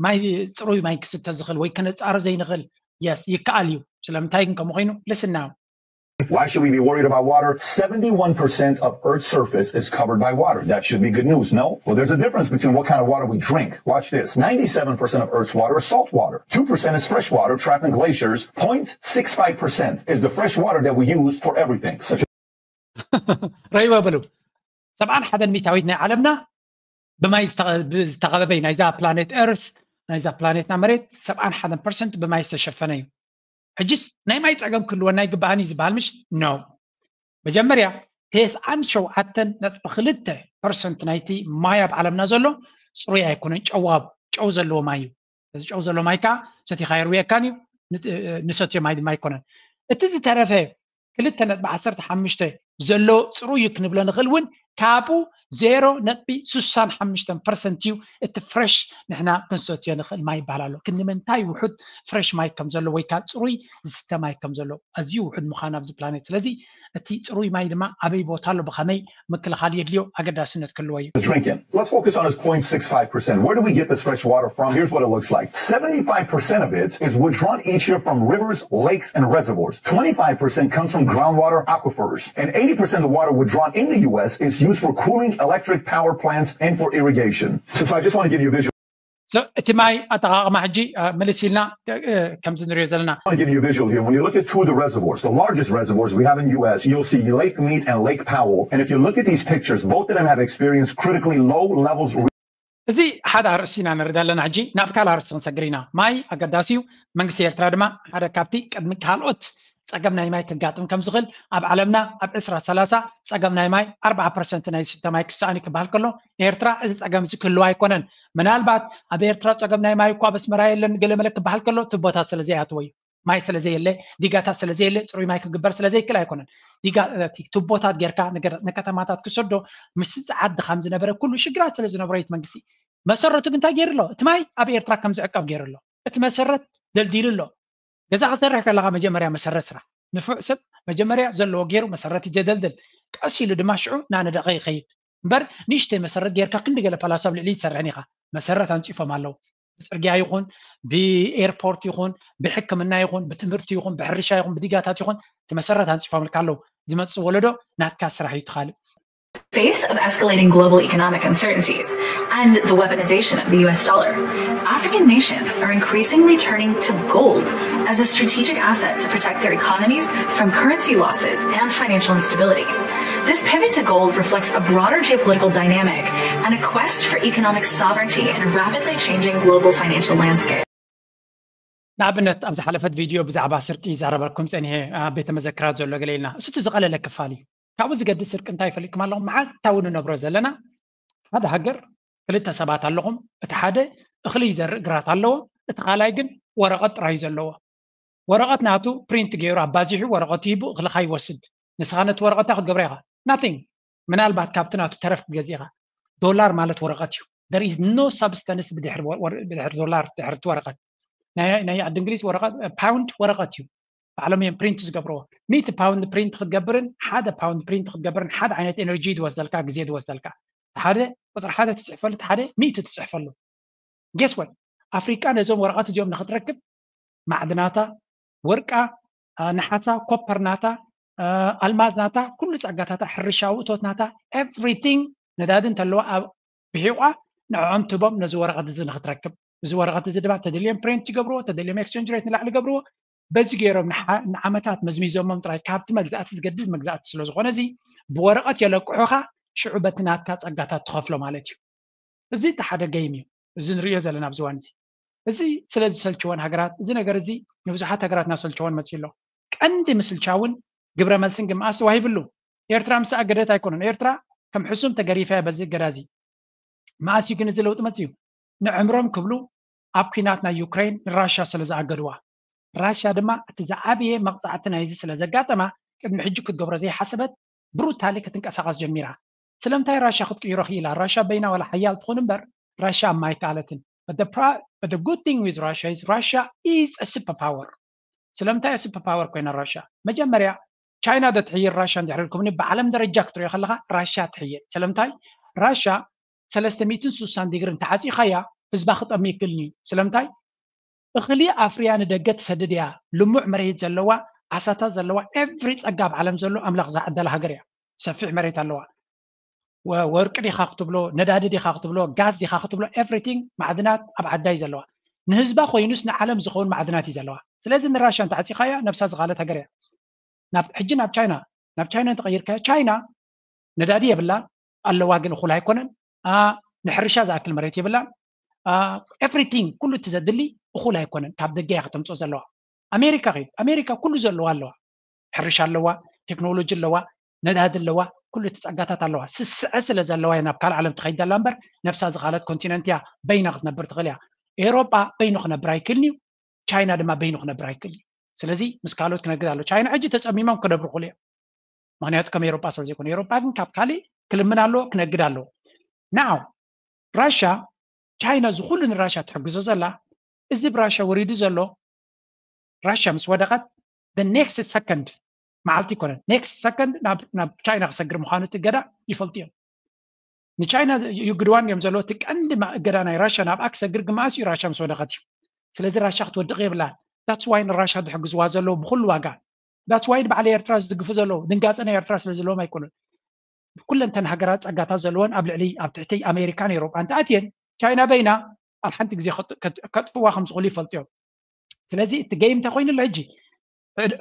ማይ ፅሩይ ማይ ክስተ ዝኽእል ወይ ክነፃሮ ዘይንኽእል? የስ ይከኣል እዩ። ስለምንታይ ግን ከምኡ ኮይኑ ልስና Why should we be worried about water? Seventy-one percent of Earth's surface is covered by water. That should be good news, no? Well, there's a difference between what kind of water we drink. Watch this. Ninety-seven percent of Earth's water is salt water. Two percent is fresh water trapped in glaciers. Point six five percent is the fresh water that we use for everything, such as ረይዋ በሉ ሰብዓን ሓደን ሚታዊት ናይ ዓለምና ብማይ ዝተኸበበ ናይዛ ፕላኔት ኤርት ናይዛ ፕላኔትና መሬት ሰብዓን ሓደን ፐርሰንት ብማይ ዝተሸፈነ እዩ። ሕጅስ ናይ ማይ ፀገም ክህልወና ይግባኣኒ ዝበሃል ምሽ? ኖ። መጀመርያ ተስዓን ሸውዓተን ነጥቢ ክልተ ፐርሰንት ናይቲ ማይ ኣብ ዓለምና ዘሎ ፅሩይ ኣይኮነን፣ ጨዋብ ጨው ዘለዎ ማይ እዩ። እዚ ጨው ዘሎ ማይ ከዓ ሰቲኻ የርውየካን እዩ። ንሰትዮ ማይ ድማ ኣይኮነን። እቲ ዝተረፈ ክልተ ነጥቢ ዓሰርተ ሓሙሽተ ዘሎ ፅሩይ እዩ ክንብሎ ንኽእል እውን ካብኡ ዜሮ ነጥቢ ስሳን ሓሙሽተን ፐርሰንት እዩ እቲ ፍረሽ ንሕና ክንሰትዮ ንኽእል ማይ ይበሃል ኣሎ። ክንዲ ምንታይ ውሑድ ፍረሽ ማይ ከም ዘሎ ወይ ከዓ ፅሩይ ዝስተ ማይ ከም ዘሎ ኣዝዩ ውሑድ ምዃኑ ኣብዚ ፕላኔት። ስለዚ እቲ ፅሩይ ማይ ድማ ኣበይ ቦታ ኣሎ፣ ብኸመይ ምክልኻል የድልዮ፣ ኣገዳስነት ክህልዎ እዩ። Let's focus on this zero point six five percent. Where do we get this fresh water from? Here's what it looks like. Seventy-five percent of it is withdrawn each year from rivers, lakes, and reservoirs. Twenty-five percent comes from groundwater aquifers. And eighty percent of the water withdrawn in the U S is used for cooling electric power plants and for irrigation. So, so I just want to give you a visual. እቲ ማይ ኣጠቃቅማ ሕጂ ምልስ ኢልና ከምዚ ንሪኦ ዘለና I want to give you a visual here. When you look at two of the reservoirs, the largest reservoirs we have in U S, you'll see Lake Mead and Lake Powell. And if you look at these pictures, both of them have experienced critically low levels. እዚ ሓደ ኣርእስቲ ኢና ንርኢ ዘለና። ሕጂ ናብ ካልእ ኣርእስቲ ክንሰግር ኢና። ማይ ኣገዳሲ እዩ። መንግስቲ ኤርትራ ድማ ሓደ ካብቲ ቅድሚ ካልኦት ፀገም ናይ ማይ ክጋጥም ከም ዝኽእል ኣብ ዓለምና ኣብ ዕስራ ሰላሳ ፀገም ናይ ማይ ኣርብዓ ፐርሰንት ናይ ዝስተ ማይ ክሰኣን እዩ ክበሃል ከሎ ኤርትራ እዚ ፀገም እዚ ክህልዋ ኣይኮነን። ምናልባት ኣብ ኤርትራ ፀገም ናይ ማይ እኳ ኣብ ኣስመራ የለን ገለመለ ክበሃል ከሎ ቱቦታት ስለ ዘይኣትዎ እዩ። ማይ ስለ ዘየለ፣ ዲጋታት ስለ ዘየለ ፅሩይ ማይ ክግበር ስለ ዘይክእል ኣይኮነን። ዲጋ እቲ ቱቦታት ጌርካ ንከተማታት ክሰዶ ምስ ፃዓት ድኻም ዝነበረ ኩሉ ሽግራት ስለ ዝነበሮ እዩ መንግስቲ መሰረቱ ግን እንታይ ገይሩ ኣሎ? እቲ ማይ ኣብ ኤርትራ ከም ዝዕቀብ ገይሩ ኣሎ። እቲ መሰረት ደልዲሉ ኣሎ። ገዛ ክሰርሕ ከለኻ መጀመርያ መሰረት ስራሕ። ንፉዕ ሰብ መጀመርያ ዘለዎ ገይሩ መሰረት እዩ ዘደልድል። ቀስ ኢሉ ድማ ሽዑ ናነደቐ ይኸይድ። እምበር ንእሽተይ መሰረት ጌርካ ክንዲ ገለ ፓላስ ኣብ ልዕሊ ትሰርሕን ኢኻ። መሰረት ኣንፂፎም ኣለዉ። ብፅርግያ ይኹን ብኤርፖርት ይኹን ብሕክምና ይኹን ብትምህርቲ ይኹን ብሕርሻ ይኹን ብዲጋታት ይኹን እቲ መሰረት ኣንፂፎምልካ ኣለዉ። ዝመፅእ ወለዶ ናትካ ስራሕ እዩ ትኻልእ። Face of escalating global economic uncertainties and the weaponization of the U S dollar, African nations are increasingly turning to gold as a strategic asset to protect their economies from currency losses and financial instability. This pivot to gold reflects a broader geopolitical dynamic and a quest for economic sovereignty in a rapidly changing global financial landscape. ንኣብነት ኣብ ዝሓለፈት ቪድዮ ብዛዕባ ስርቂ ይዛረበልኩም ፀኒሐ ኣብ ቤተ መዘክራት ዘሎ ገለ ኢልና እሱ እቲ ዝቐለለ ክፋል እዩ። ካብኡ ዝገድስ ስርቂ እንታይ ይፈልጥኩም ኣለኹም መዓልታዊ ንነብሮ ዘለና ሓደ ሃገር ክልተ ሰባት ኣለኹም። እቲ ሓደ እኽሊ ይዘርእ ግራት ኣለዎ፣ እቲ ካልኣይ ግን ወረቐት ጥራይ ዘለዎ። ወረቐት ናቱ ፕሪንት ገይሩ ኣባዚሑ ወረቐቱ ሂቡ እኽልኻ ይወስድ። ንስኻ ነቲ ወረቐት እንታይ ክትገብሮ ኢኻ? ናቲንግ። ምናልባት ካብቲ ናቱ ተረፍ ክትገዝእ ኢኻ። ዶላር ማለት ወረቐት እዩ። There is no substance ብድሕሪ ዶላር ድሕርቲ ወረቐት። ናይ ዓዲ እንግሊዝ ወረቐት ፓውንድ ወረቐት እዩ። ባዕሎም እዮም ፕሪንት ዝገብርዎ። ሚእቲ ፓውንድ ፕሪንት ክትገብርን ሓደ ፓውንድ ፕሪንት ክትገብርን ሓደ ዓይነት ኤነርጂ ድወስደልካ ግዜ ድወስደልካ። ሓደ ቁፅሪ ሓደ ትፅሕፈሉ ሓደ ሚእቲ ትፅሕፈሉ። ጌስ ወት ኣፍሪቃ ነዞም ወረቐት እዚኦም ንክትረክብ ማዕድናታ፣ ወርቃ፣ ነሓሳ፣ ኮፐር ናታ፣ ኣልማዝ ናታ፣ ኩሉ ፀጋታታ፣ ሕርሻዊ እቶት ናታ፣ ኤቭሪቲንግ ነዳዲ እንተለዋ ኣብ ብሒቋ ንዕኦም ትቦም ነዚ ወረቐት እዚ ንክትረክብ። እዚ ወረቐት እዚ ድማ ተደልዮም ፕሪንት ይገብርዎ፣ ተደልዮም ኤክስቸንጅ ሬት ንላዕሊ ገብርዎ። በዚ ገይሮም ንዓመታት መዝሚዞሞም ጥራይ ካብቲ መግዛእቲ ዝገድድ መግዛእቲ ስለዝኾነ እዚ ብወረቐት የለቅሑኻ፣ ሽዑ በቲ ናትካ ፀጋታት ትኸፍሎ ማለት እዩ። እዚ እቲ ሓደ ገይም እዩ። እዚ ንሪኦ ዘለና ኣብዚ እዋን እዚ እዚ ስለ ዝሰልችወን ሃገራት እዚ ነገር እዚ ንብዙሓት ሃገራት እናሰልችወን መፅዩ ኣሎ። ቀንዲ ምስልቻውን ግብረ መልስን ግን መኣስ ተዋሂብሉ። ኤርትራ ምስ ኣገደት ኣይኮነን። ኤርትራ ከም ሕሱም ተገሪፋ እያ በዚ እገዳ እዚ። መኣስ እዩ ግን እዚ ለውጢ መፅዩ? ንዕምሮም ክብሉ ኣብ ኲናት ናይ ዩክሬን ንራሻ ስለ ዝኣገድዋ። ራሻ ድማ እቲ ዝዓበየ መቕፃዕቲ ናይዚ ስለ ዘጋጠማ ቅድሚ ሕጂ ክትገብሮ ዘይሓሰበት ብሩታሊ ክትንቀሳቐስ ጀሚራ። ስለምንታይ ራሻ ክትቅይሮ ክኢላ? ራሻ በይና ዋላ ሓያል ትኹን እምበር ራሻ ኣብ ማይ ከኣለትን። But the pro- but the good thing with Russia is Russia is a super power. ስለምንታይ super power ኮይና ራሻ? መጀመርያ ቻይና ዶ ትሕይል ራሻ እንድሕር ኢልኩምኒ ብዓለም ደረጃ ክትሪኦ ከለኻ ራሻ ትሕይል። ስለምንታይ? ራሻ ሰለስተ ሚእትን ስሳን ዲግሪ እንተዓፂኻያ ህዝባ ክጠሚ ይክልኒ እዩ። ስለምንታይ? እኽሊ ኣፍርያ ንደገ ትሰድድ እያ። ልሙዕ መሬት ዘለዋ፣ ዓሳታት ዘለዋ፣ ኤቭሪ ፀጋ ኣብ ዓለም ዘሎ ኣምላኽ ዝዓደላ ሃገር እያ። ሰፊሕ መሬት ኣለዋ። ወርቂ ዲኻ ክትብሎ፣ ነዳዲ ዲኻ ክትብሎ፣ ጋዝ ዲኻ ክትብሎ፣ ኤቭሪቲንግ ማዕድናት ኣብ ዓዳ እዩ ዘለዋ። ንህዝባ ኮይኑስ ንዓለም ዝኸውን ማዕድናት እዩ ዘለዋ። ስለዚ ንራሻ እንተዓፂኻያ ነብሳ ዝኻለት ሃገር እያ። ናብ ሕጂ ናብ ቻይና ናብ ቻይና እንተቐይርካዮ ቻይና ነዳዲ የብላን ኣለዋ ግን እኹል ኣይኮነን። ንሕርሻ ዝኣክል መሬት የብላን። ኤቭሪቲንግ ኩሉ እቲ ዘድሊ እኹል ኣይኮነን። ካብ ደገ እያ ከተምፅኦ ዘለዋ። ኣሜሪካ ኸይድ ኣሜሪካ ኩሉ ዘለዋ ኣለዋ። ሕርሻ ኣለዋ፣ ቴክኖሎጂ ኣለዋ፣ ነዳዲ ኣለዋ፣ ኩሉ እቲ ፀጋታት ኣለዋ። ስስዐ ስለ ዘለዋ እያ ናብ ካልእ ዓለም ትኸይድ ዘላ እምበር ነብሳ ዝኻለት ኮንቲነንት እያ። በይና ክትነብር ትኽእል እያ። ኤውሮጳ በይኑ ክነብር ኣይክእልን እዩ። ቻይና ድማ በይኑ ክነብር ኣይክእልን እዩ። ስለዚ ምስ ካልኦት ክነግድ ኣሎ። ቻይና ሕጂ ተጸሚሞም ክነብሩ ክእሉ እዮም። ምክንያቱ ከም ኤውሮጳ ስለ ዘይኮነ፣ ኤውሮጳ ግን ካብ ካልእ ክልምን ኣለዎ፣ ክነግድ ኣለዎ። ናው ራሻ፣ ቻይና እዚ ኩሉ ንራሻ ትሕግዞ ዘላ፣ እዚ ብራሻ ወሪዱ ዘሎ፣ ራሻ ምስ ወደቐት the next second፣ መዓልቲ ይኮነን፣ next second ናብ ቻይና ክሰግር ምዃኑ እቲ እገዳ ይፈልጡ እዮም። ንቻይና ይግድዋን እዮም ዘለዎ። እቲ ቀንዲ እገዳ ናይ ራሻ ናብኣ ክሰግር ግማስ እዩ ራሻ ምስ ወደቐት እዩ። ስለዚ ራሻ ክትወድቕ የብላን። That's why ንራሻ ዝሕግዝዋ ዘለዉ ብኩሉ ዋጋ። That's why ንበዓል ኤርትራ ዝድግፉ ዘለዉ ድንጋፀ ናይ ኤርትራ ስለ ዘለዎም ኣይኮኑን። ኩለንተን ሃገራት ጸጋታት ዘለወን ኣብ ልዕሊ ኣብ ትሕቲ ኣሜሪካን ኤውሮጳን ተኣትየን ቻይና በይና ኣብ ሓንቲ ግዜ ከጥፍዋ ከም ዝኽእሉ ይፈልጡ እዮም። ስለዚ እቲ ገይም እንታይ ኮይኑ ኣሎ ሕጂ?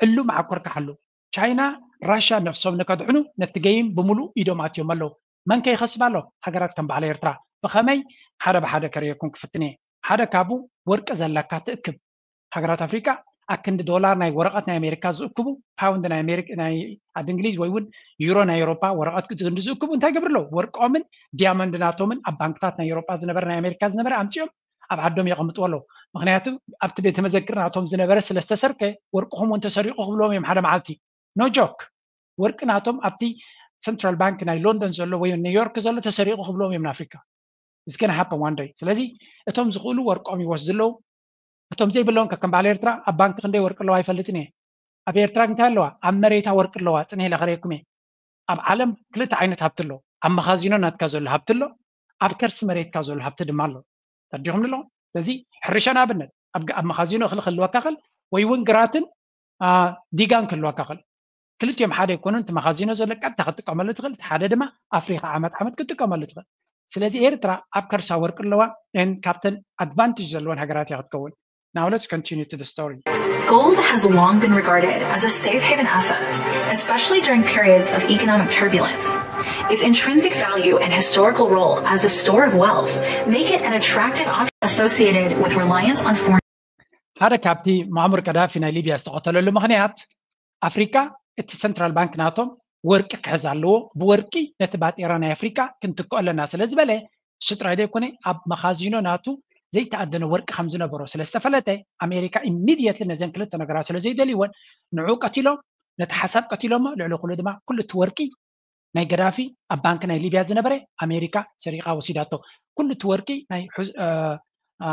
ዕሉ መዓኮር ክሓሉ። ቻይና ራሻ ነፍሶም ንከድሕኑ ነቲ ገይም ብምሉእ ኢዶም ኣትዮም ኣለዉ። መን ከይኸስብ ኣሎ? ሃገራት ከም በዓል ኤርትራ። ብኸመይ? ሓደ ብሓደ ከርእየኩም ክፍትን እየ። ሓደ ካብኡ ወርቂ ዘለካ ትእክብ። ሃገራት ኣፍሪቃ ኣክንዲ ዶላር ናይ ወረቐት ናይ ኣሜሪካ ዝእክቡ፣ ፓውንድ ናይ ኣሜሪካ ናይ ዓዲ እንግሊዝ ወይ እውን ዩሮ ናይ ኤውሮፓ ወረቐት ክንዲ ዝእክቡ እንታይ ገብሩ ኣለዉ? ወርቆምን ዲያመንድ ናቶምን ኣብ ባንክታት ናይ ኤውሮፓ ዝነበረ ናይ ኣሜሪካ ዝነበረ ኣምጺኦም ኣብ ዓዶም የቐምጥዎ ኣለዉ። ምክንያቱ ኣብቲ ቤተ መዘክር ናቶም ዝነበረ ስለ ዝተሰርቀ ወርቅኹም እውን ተሰሪቑ ክብልዎም እዮም ሓደ መዓልቲ። No joke። ወርቂ ናቶም ኣብቲ ሰንትራል ባንክ ናይ ሎንዶን ዘሎ ወይ ኒውዮርክ ዘሎ ተሰሪቑ ክብልዎም እዮም ንኣፍሪካ። It's gonna happen one day። ስለዚ እቶም ዝኽእሉ ወርቆም ይወስዱ ኣለዉ። እቶም ዘይብሎም ከም በዓል ኤርትራ ኣብ ባንክ ክንደይ ወርቂ ኣለዋ ኣይፈልጥን እየ። ኣብ ኤርትራ እንታይ ኣለዋ? ኣብ መሬታ ወርቂ ኣለዋ። ጽንሕ ኢለ ከርእየኩም እየ። ኣብ ዓለም ክልተ ዓይነት ሃብቲ ኣሎ። ኣብ መኻዚኖ ናትካ ዘሎ ሃብቲ ኣሎ፣ ኣብ ከርሲ መሬትካ ዘሎ ሃብቲ ድማ ኣሎ። ተረዲኹም ኣሎ። ስለዚ ሕርሻ ንኣብነት ኣብ ግ- ኣብ መኻዚኖ እኽሊ ክህልወካ ክእል ወይ እውን ግራትን አ፣ ዲጋን ክህልወካ ክእል። ክልቲኦም ሓደ ኣይኮኑን። እቲ መኻዚኖ ዘሎ ቀጥታ ክትጥቀመሉ ትኽእል፣ እቲ ሓደ ድማ ኣፍሪኻ ዓመት ዓመት ክትጥቀመሉ ትኽእል። ስለዚ ኤርትራ ኣብ ከርሳ ወርቂ ኣለዋ። ን ካብተን ኣድቫንቴጅ ዘለወን ሃገራት እያ ክትከውን። Now let's continue to the story. Gold has long been regarded as a safe haven asset, especially during periods of economic turbulence. Its intrinsic value and historical role as a store of wealth make it an attractive option associated with reliance on foreign ሓደ ካብቲ ሙዓሙር ቀዳፊ ናይ ሊብያ ዝተቐተለሉ ምኽንያት ኣፍሪካ እቲ ሰንትራል ባንክ ናቶም ወርቂ ክሕዝ ኣለዎ፣ ብወርቂ ነቲ ባጤራ ናይ ኣፍሪካ ክንትክኦ ኣለና ስለ ዝበለ፣ እሱ ጥራይ ዘይኮነ ኣብ መኻዚኖ ናቱ ዘይተኣደነ ወርቂ ከም ዝነበሮ ስለ ዝተፈለጠ፣ ኣሜሪካ ኢሚድየትሊ ነዘን ክልተ ነገራት ስለ ዘይደልይወን ንዑ ቀቲሎም፣ ነቲ ሓሳብ ቀቲሎሞ፣ ልዕሊ ኩሉ ድማ ኩሉ እቲ ወርቂ ናይ ገዳፊ ኣብ ባንክ ናይ ሊብያ ዝነበረ ኣሜሪካ ሰሪቓ ወሲዳቶ። ኩሉ እቲ ወርቂ ናይ ሑ- እ፣ እ፣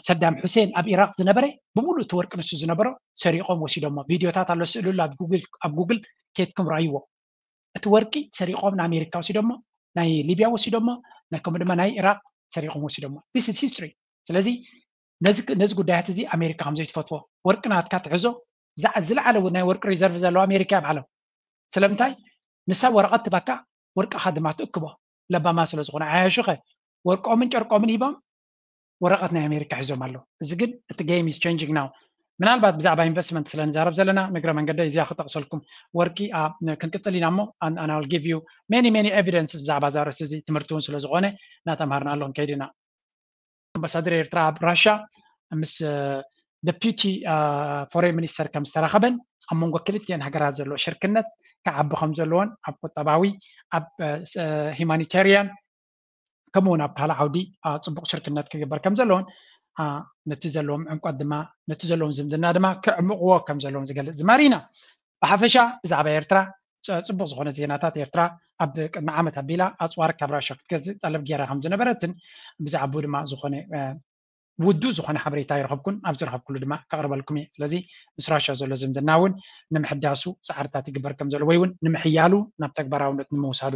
ሰዳም ሑሴን ኣብ ኢራቅ ዝነበረ ብምሉእ እቲ ወርቂ ንሱ ዝነበሮ ሰሪቖም ወሲዶሞ። ቪድዮታት ኣሎ፣ ስእሉ ኣሎ ኣብ ጉግል ኣብ ጉግል ኬድኩም ረኣይዎ። እቲ ወርቂ ሰሪቖም ንኣሜሪካ ወሲዶሞ፣ ናይ ሊብያ ወሲዶሞ፣ ናይ ከምኡ ድማ ናይ ኢራቅ ሰሪቖም ወሲዶሞ። This is history። ስለዚ ነዚ ነዚ ጉዳያት እዚ ኣሜሪካ ከም ዘይትፈትዎ፣ ወርቂ ናትካ ትሕዞ፣ ዝዓ- ዝለዓለ ናይ ወርቂ ሪዘርቭ ዘለዋ ኣሜሪካ እያ ብዓለም። ስለምንታይ? ንሳ ወረቐት ትባካ፣ ወርቅኻ ድማ ትእክቦ። ለባማ ስለ ዝኾነ ዓያሹኸ ወርቆምን ጨርቆምን ሂቦም ወረቐት ናይ ኣሜሪካ ሒዞም ኣለዉ። እዚ ግን እቲ game is changing now። ምናልባት ብዛዕባ ኢንቨስትመንት ስለ ንዛረብ ዘለና ንግረ መንገደ እዚኣ ክጠቕሰልኩም። ወርቂ ኣ- ክንቅጽል ኢና እሞ and I'll give you many many evidences ብዛዕባ እዛ ርእሲ እዚ። ትምህርቲ እውን ስለ ዝኾነ እናተምሃርና ኣሎ ክንከይድ ኢና። ኣምባሳደር ኤርትራ ኣብ ራሻ ምስ ደፒቲ ፎሬን ሚኒስተር ከም ዝተራኸበን ኣብ መንጎ ክልቲኤን ሃገራት ዘሎ ሽርክነት ክዓቢ ከም ዘለዎን ኣብ ቁጠባዊ ኣብ ሂማኒታሪያን ከምኡ እውን ኣብ ካልእ ዓውዲ አ፣ ፅቡቕ ሽርክነት ክግበር ከም ዘለዎን አ፣ ነቲ ዘለዎም ዕምቆት ድማ ነቲ ዘለዎም ዝምድና ድማ ክዕምቕዎ ከም ዘለዎም ዝገልፅ ድማ ርኢና። ብሓፈሻ ብዛዕባ ኤርትራ ፅ- ፅቡቕ ዝኾነ ዜናታት። ኤርትራ ኣብ ቅድሚ ዓመት ኣቢላ ኣፅዋር ካብ ራሻ ክትገዝእ ጠለብ ገይራ ከም ዝነበረትን ብዛዕባኡ ድማ ዝኾነ አ፣ ውዱእ ዝኾነ ሓበሬታ ይረኸብኩን ኣብ ዝረኸብኩሉ ድማ ከቕርበልኩም እየ። ስለዚ ምስ ራሻ ዘሎ ዝምድና እውን ንምሕዳሱ ፃዕርታት ይግበር ከም ዘሎ ወይ እውን ንምሕያሉ ናብ ተግባራውነት ንምውሳዱ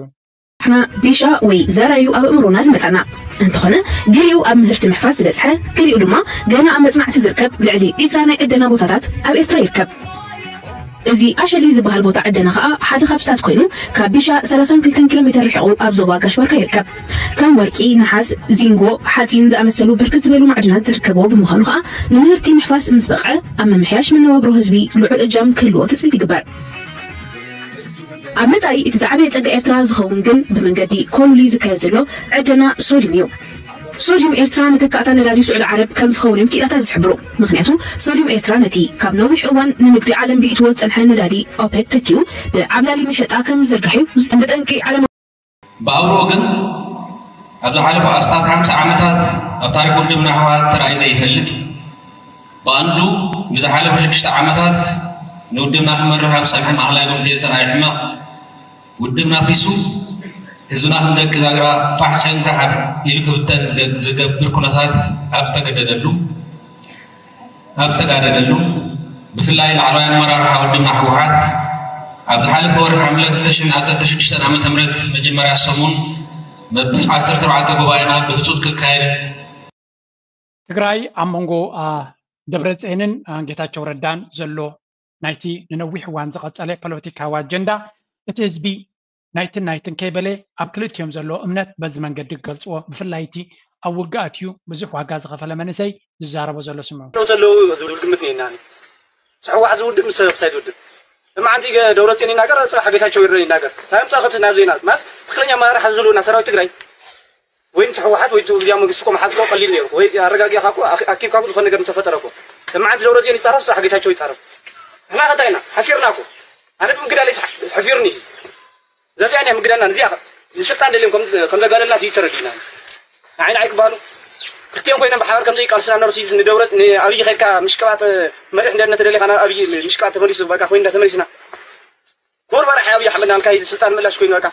ንሕና ቢሻ ወይ ዘራዩ ኣብ ኣእምሮና ዝመጻና እንተኾነ፣ ገሊኡ ኣብ ምህርቲ ምሕፋስ ዝበጽሐ፣ ገሊኡ ድማ ገና ኣብ መጽናዕቲ ዝርከብ ልዕሊ ዒስራ ናይ ዕደና ቦታታት ኣብ ኤርትራ ይርከብ። እዚ ኣሸሊ ዝበሃል ቦታ ዕደና ኸኣ ሓደ ካብ ስታት ኮይኑ፣ ካብ ቢሻ ሰላሳን ክልተን ኪሎ ሜተር ርሒቑ ኣብ ዞባ ጋሽ ባርካ ይርከብ። ከም ወርቂ፣ ነሓስ፣ ዚንጎ፣ ሓጺን ዝኣመሰሉ ብርክት ዝበሉ ማዕድናት ዝርከብዎ ብምዃኑ ኸኣ ንምህርቲ ምሕፋስ ምስ በቕዐ ኣብ ምምሕያሽ መነባብሮ ህዝቢ ልዑል እጃም ክህልዎ ትጽቢት ይግበር። ኣብ መጻኢ እቲ ዝዓበየ ጸጋ ኤርትራ ዝኸውን ግን ብመንገዲ ኮሉሊ ዝካየድ ዘሎ ዕደና ሶድዩም እዩ። ሶድዩም ኤርትራ መተካእታ ነዳዲ ስዑዲ ዓረብ ከም ዝኸውን እዮም ክኢላታት ዝሕብሩ። ምኽንያቱ ሶድዩም ኤርትራ ነቲ ካብ ነዊሕ እዋን ንንግዲ ዓለም ብሒትዎ ዝጸንሐ ነዳዲ ኦፔክ ተኪኡ ብዓብላሊ መሸጣ ከም ዝዝርጋሕ እዩ። ብጠንቂ ዓለም ብኣውርኡ ግን ኣብ ዝሓለፉ ኣስታት ሓምሳ ዓመታት ኣብ ታሪክ ውድብና ህወሓት ተራእዩ ዘይፈልጥ፣ ብቐንዱ ብዝሓለፉ ሽዱሽተ ዓመታት ንውድብና ክመርሕ ኣብ ዝጸንሐ ማእኸላይ ኮሚቴ ዝተራእየ ሕመቕ፣ ውድብና ኣፍሪሱ ህዝብና ከም ደቂ ዛግራ ፋሕ ጨንጋሕ ኢሉ ክብተን ዝገ- ዝገብር ኩነታት ኣብ ዝተገደደሉ ኣብ ዝተጋደደሉ፣ ብፍላይ ላዕለዋይ ኣመራርሓ ውድብና ህወሓት ኣብ ዝሓለፈ ወርሒ ሓምለ ክልተ ሽሕን ዓሰርተ ሽዱሽተን ዓመተ ምህረት መጀመርያ ሰሙን መበል ዓሰርተ ኣርባዕተ ጉባኤና ብህፁፅ ክካየድ ትግራይ ኣብ መንጎ ደብረፅየንን ጌታቸው ረዳን ዘሎ ናይቲ ንነዊሕ እዋን ዝቐፀለ ፖለቲካዊ ኣጀንዳ እቲ ህዝቢ ናይትን ናይትን ከይበለ ኣብ ክልቲኦም ዘሎ እምነት በዚ መንገዲ ክገልፅዎ፣ ብፍላይ እቲ ኣብ ውግእ ኣትዩ ብዙሕ ዋጋ ዝኸፈለ መንእሰይ ዝዛረቦ ዘሎ ስምዑ። ተለዉ ዝብል ግምት ነና። ህወሓት ዝውድብ ምስ ክሳይ ዝውድብ እማዓንቲ ደብረፅዮን ይናገር፣ ፅባሕ ጌታቸው ይረ ይናገር። ታይም ፃኸት ናብ ዜና ማለት ትክክለኛ ኣመራርሓ ዝህልወና ሰራዊት ትግራይ ወይ ምስ ህወሓት ወይ እቲ ግዚያዊ መንግስቲ እኮ ምሓዝኮ ቀሊል ነይሩ ወይ ኣረጋጊእካ እኮ ኣኪብካ እኮ ዝኾነ ነገር እንተፈጠረ እኮ እማዓንቲ ደብረፅዮን ይፃረፍ፣ ፅባሕ ጌታቸው ይፃረፍ። ንሕና ከ እንታይ ኢና ሓሲርና እኮ ኣነ ብምግዳለይ ሓፊሩኒ እዩ። ዘዚኣ ናይ ምግዳልና እዚኣ ንስልጣን ደልዮም ከም ከም ዘጋለልና እዩ ተረዲእና። ንዓይ ንዓይ ክበሃሉ ክልቲኦም ኮይኖም ብሓባር ከም ዘይቃልሱና ነርሱ ንደብረት ንኣብይ ከድካ ምሽቅባጥ መሪሕ እንደነ ተደሊኻ ናብ ኣብይ ምሽቅባጥ ተመሊሱ በቃ ኮይንና ተመሊስና። ክቡር መራሒ ኣብይ ኣሕመድ ናልካ እዩ ስልጣን ምላሽ ኮይኑ በቃ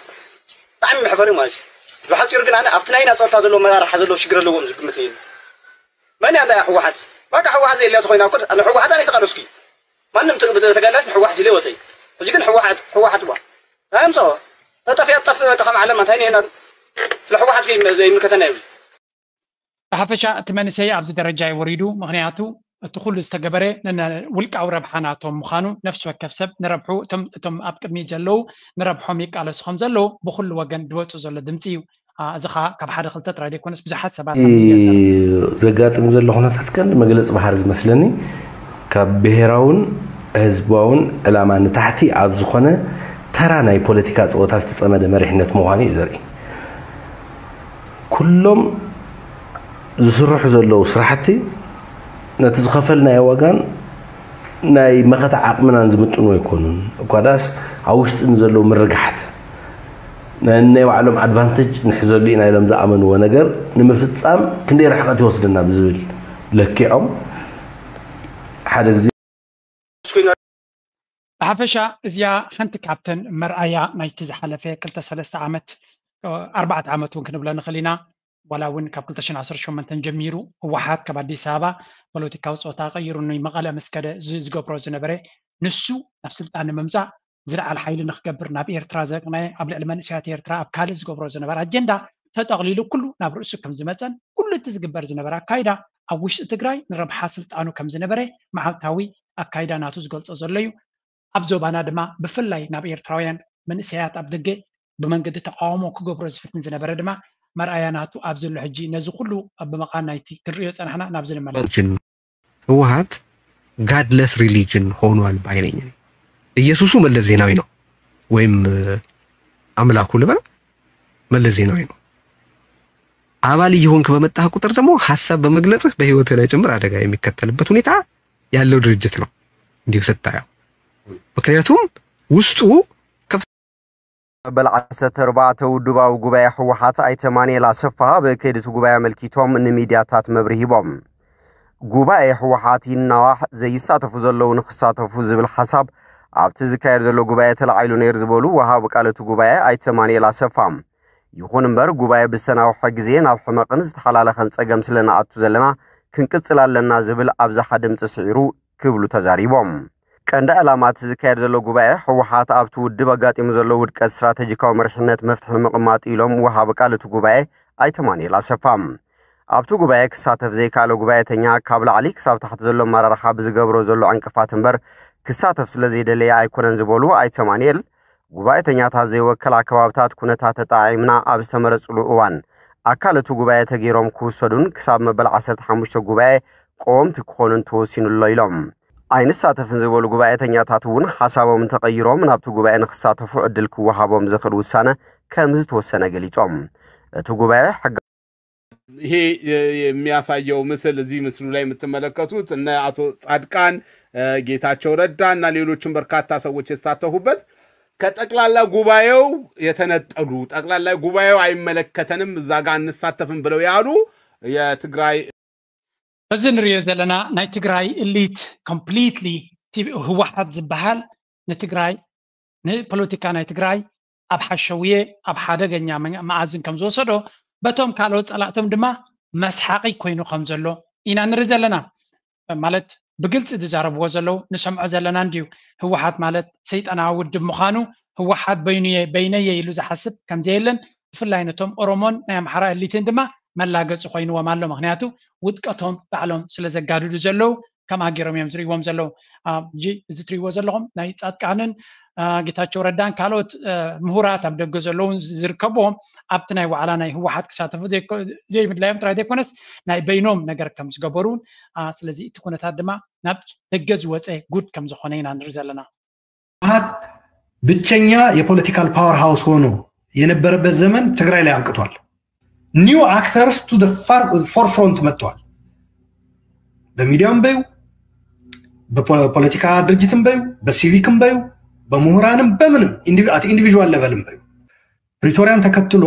ብጣዕሚ መሕፈሪ ማለት እዩ። ብሓፂሩ ግን ኣነ ኣብቲ ናይና ፀወታ ዘለዎ መራርሓ ዘለዎ ሽግር ኣለዎም ዝግምት እዩ። መን እያ እንዳ ህወሓት በቃ ህወሓት ዘየልያ ተኮይና እኮ ንህወሓት ኣነ ተቃለስኩ እዩ። ማንም ተጋላስ ንህወሓት ኢለ ወፀ እዩ። ሕጂ ግን ህወሓት ህወሓት ዋ ኣምፀኦ ተጠፍያ ጠፍ በቃ ከም ዓለም እንታይ ነና ስለ ህወሓት ዘይምልከተና ይብል። ብሓፈሻ እቲ መንእሰይ ኣብዚ ደረጃ እዩ ወሪዱ። ምክንያቱ እቲ ኩሉ ዝተገበረ ውልቃዊ ረብሓ ናቶም ምዃኑ ነፍሲ ወከፍ ሰብ ንረብሑ እቶም ኣብ ቅድሚት ዘለዉ ንረብሖም ይቃለሱ ከም ዘለዉ ብኩሉ ወገን ዝወፁ ዘሎ ድምፂ እዩ። እዚ ከዓ ካብ ሓደ ክልተ ጥራይ ዘይኮነስ ብዙሓት ሰባት ኣብ ሚድያ ዝዛረቡ ዘጋጥም ዘሎ ኩነታት ቀንዲ መግለፂ ባህሪ ዝመስለኒ ካብ ብሄራውን ህዝባውን ዕላማ ንታሕቲ ኣብ ዝኾነ ተራ ናይ ፖለቲካ ፀወታ ዝተፀመደ መሪሕነት ምዃኑ እዩ ዘርኢ። ኩሎም ዝስርሑ ዘለዉ ስራሕቲ ነቲ ዝኸፈልናዮ ዋጋን ናይ መኸተ ዓቕምናን ዝምጥኑ ኣይኮኑን። እኳ ደኣስ ኣብ ውሽጢ ንዘለዉ ምርግሓት ናይ ባዕሎም ኣድቫንተጅ ንሕዘሉ ኢና ኢሎም ዝኣመንዎ ነገር ንምፍፃም ክንደይ ርሕቐት ይወስደና ብዝብል ለኪዖም ሓደ ግዜ ብሓፈሻ እዚኣ ሓንቲ ካብተን መርኣያ ናይቲ ዝሓለፈ ክልተ ሰለስተ ዓመት ኣርባዕተ ዓመት እውን ክንብሎ ንኽእል ኢና። ዋላ እውን ካብ ክልተ ሽሕን ዓሰርተ ሸሞንተን ጀሚሩ ህወሓት ካብ ኣዲስ ኣበባ ፖለቲካዊ ፆታ ቀይሩ ንመቐለ ምስ ከደ ዝገብሮ ዝነበረ ንሱ ናብ ስልጣን ንምምፃእ ዝለዓል ሓይሊ ንክገብር ናብ ኤርትራ ዘቅነየ ኣብ ልዕሊ መንእሰያት ኤርትራ ኣብ ካልእ ዝገብሮ ዝነበረ ኣጀንዳ ተጠቕሊሉ ኩሉ ናብ ርእሱ ከም ዝመፀን ኩሉ እቲ ዝግበር ዝነበረ ኣካይዳ ኣብ ውሽጢ ትግራይ ንረብሓ ስልጣኑ ከም ዝነበረ መዓልታዊ ኣካይዳ ናቱ ዝገልፆ ዘሎ እዩ። ኣብ ዞባና ድማ ብፍላይ ናብ ኤርትራውያን መንእሰያት ኣብ ደገ ብመንገዲ ተቃውሞ ክገብሮ ዝፍትን ዝነበረ ድማ መርኣያ ናቱ ኣብ ዘሎ ሕጂ ነዚ ኩሉ ኣብ ብምቓን ናይቲ ክንርእዮ ዝጸናሕና ናብዚ ንመለስ። ህወሓት ጋድለስ ሪሊጅን ሆኗል ባይ ነኝ። እኔ ኢየሱሱ መለስ ዜናዊ ነው ወይም አምላኩ ልበል መለስ ዜናዊ ነው። አባል እየሆንክ በመጣህ ቁጥር ደግሞ ሀሳብ በመግለጽህ በህይወትህ ላይ ጭምር አደጋ የሚከተልበት ሁኔታ ያለው ድርጅት ነው እንዲሁ ስታየው። ምክንያቱም ውስጡ መበል ዓሰርተ ኣርባዕተ ውድባዊ ጉባኤ ህወሓት ኣይተ ማንኤል ኣሰፋ ኣብ ከይዲ እቲ ጉባኤ ኣመልኪቶም ንሚድያታት መብርሂ ሂቦም። ጉባኤ ህወሓት ይናዋሕ፣ ዘይሳተፉ ዘለዉ ንክሳተፉ ዝብል ሓሳብ ኣብቲ ዝካየድ ዘሎ ጉባኤ ተላዒሉ ነይሩ ዝበሉ ወሃቢ ቃል እቲ ጉባኤ ኣይተ ማንኤል ኣሰፋ፣ ይኹን እምበር ጉባኤ ብዝተናውሐ ግዜ ናብ ሕመቕን ዝተሓላለኸን ፀገም ስለ ንኣቱ ዘለና ክንቅፅል ኣለና ዝብል ኣብዝሓ ድምፂ ስዒሩ ክብሉ ተዛሪቦም። ቀንዲ ዕላማ እቲ ዝካየድ ዘሎ ጉባኤ ህወሓት ኣብቲ ውድብ ኣጋጢሙ ዘሎ ውድቀት ስትራተጂካዊ መሪሕነት መፍትሒ ንምቕማጥ ኢሎም ወሃቢ ቃል እቲ ጉባኤ ኣይተ ማንኤል ኣሰፋ። ኣብቲ ጉባኤ ክሳተፍ ዘይከኣለ ጉባኤተኛ ካብ ላዕሊ ክሳብ ታሕቲ ዘሎ ኣመራርሓ ብዝገብሮ ዘሎ ዕንቅፋት እምበር ክሳተፍ ስለ ዘይደለየ ኣይኮነን ዝበሉ ኣይተ ማንኤል፣ ጉባኤተኛታት ዘይወከል ኣከባብታት ኩነታት ተጠዓዒምና ኣብ ዝተመረፅሉ እዋን ኣካል እቲ ጉባኤ ተገይሮም ክውሰዱን ክሳብ መበል ዓሰርተ ሓሙሽተ ጉባኤ ቀወምቲ ክኾኑን ተወሲኑ ኣሎ ኢሎም። ኣይንሳተፍን ዝበሉ ጉባኤተኛታት እውን ሓሳቦም እንተቐይሮም ናብቲ ጉባኤ ንክሳተፉ ዕድል ክወሃቦም ዘኽእል ውሳነ ከም ዝተወሰነ ገሊጾም። እቲ ጉባኤ ሕጋ ይሄ የሚያሳየው ምስል እዚህ ምስሉ ላይ የምትመለከቱት እነ አቶ ጻድቃን ጌታቸው ረዳ እና ሌሎችም በርካታ ሰዎች የተሳተፉበት ከጠቅላላ ጉባኤው የተነጠሉ፣ ጠቅላላ ጉባኤው አይመለከተንም፣ እዛ ጋር አንሳተፍም ብለው ያሉ የትግራይ በዚ ንሪኦ ዘለና ናይ ትግራይ ኢሊት ኮምፕሊትሊ ህወሓት ዝበሃል ንትግራይ ንፖለቲካ ናይ ትግራይ ኣብ ሓሸውየ ኣብ ሓደገኛ መ- መኣዝን ከም ዝወሰዶ በቶም ካልኦት ፀላእቶም ድማ መስሓቂ ኮይኑ ከም ዘሎ ኢና ንርኢ ዘለና። ማለት ብግልፂ ዝዛረብዎ ዘለዉ ንሰምዖ ዘለና እንድዩ። ህወሓት ማለት ሰይጣናዊ ውድብ ምዃኑ ህወሓት በይኑየ በይነየ ኢሉ ዝሓስብ ከምዘየለን ብፍላይ ነቶም ኦሮሞን ናይ ኣምሓራ ኤሊትን ድማ መላገፂ ኮይንዎም ኣሎ። ምክንያቱ ውድቀቶም ባዕሎም ስለ ዘጋድዱ ዘለዉ ከምኣ ገይሮም እዮም ዝርእይዎም ዘለዉ። ሕጂ እዚ ትርእይዎ ዘለኹም ናይ ፃድቃንን ጌታቸው ረዳን ካልኦት ምሁራት ኣብ ደገ ዘለውን ዝርከብዎም ኣብቲ ናይ ዋዕላ ናይ ህወሓት ክሳተፉ ዘይምድላዮም ጥራይ ዘይኮነስ ናይ በይኖም ነገር ከም ዝገበሩን ስለዚ እቲ ኩነታት ድማ ናብ ደገ ዝወፀ ጉድ ከም ዝኾነ ኢና ንርኢ ዘለና። ህወሓት ብቸኛ የፖለቲካል ፓወር ሃውስ ሆኖ የነበረበት ዘመን ትግራይ ላይ አብቅቷል። New actors to the forefront መጥተዋል። በሚዲያም በዩ፣ በፖለቲካ ድርጅትም በዩ፣ በሲቪክም በዩ፣ በምሁራንም በምንም at individual levelም በዩ። ፕሪቶሪያን ተከትሎ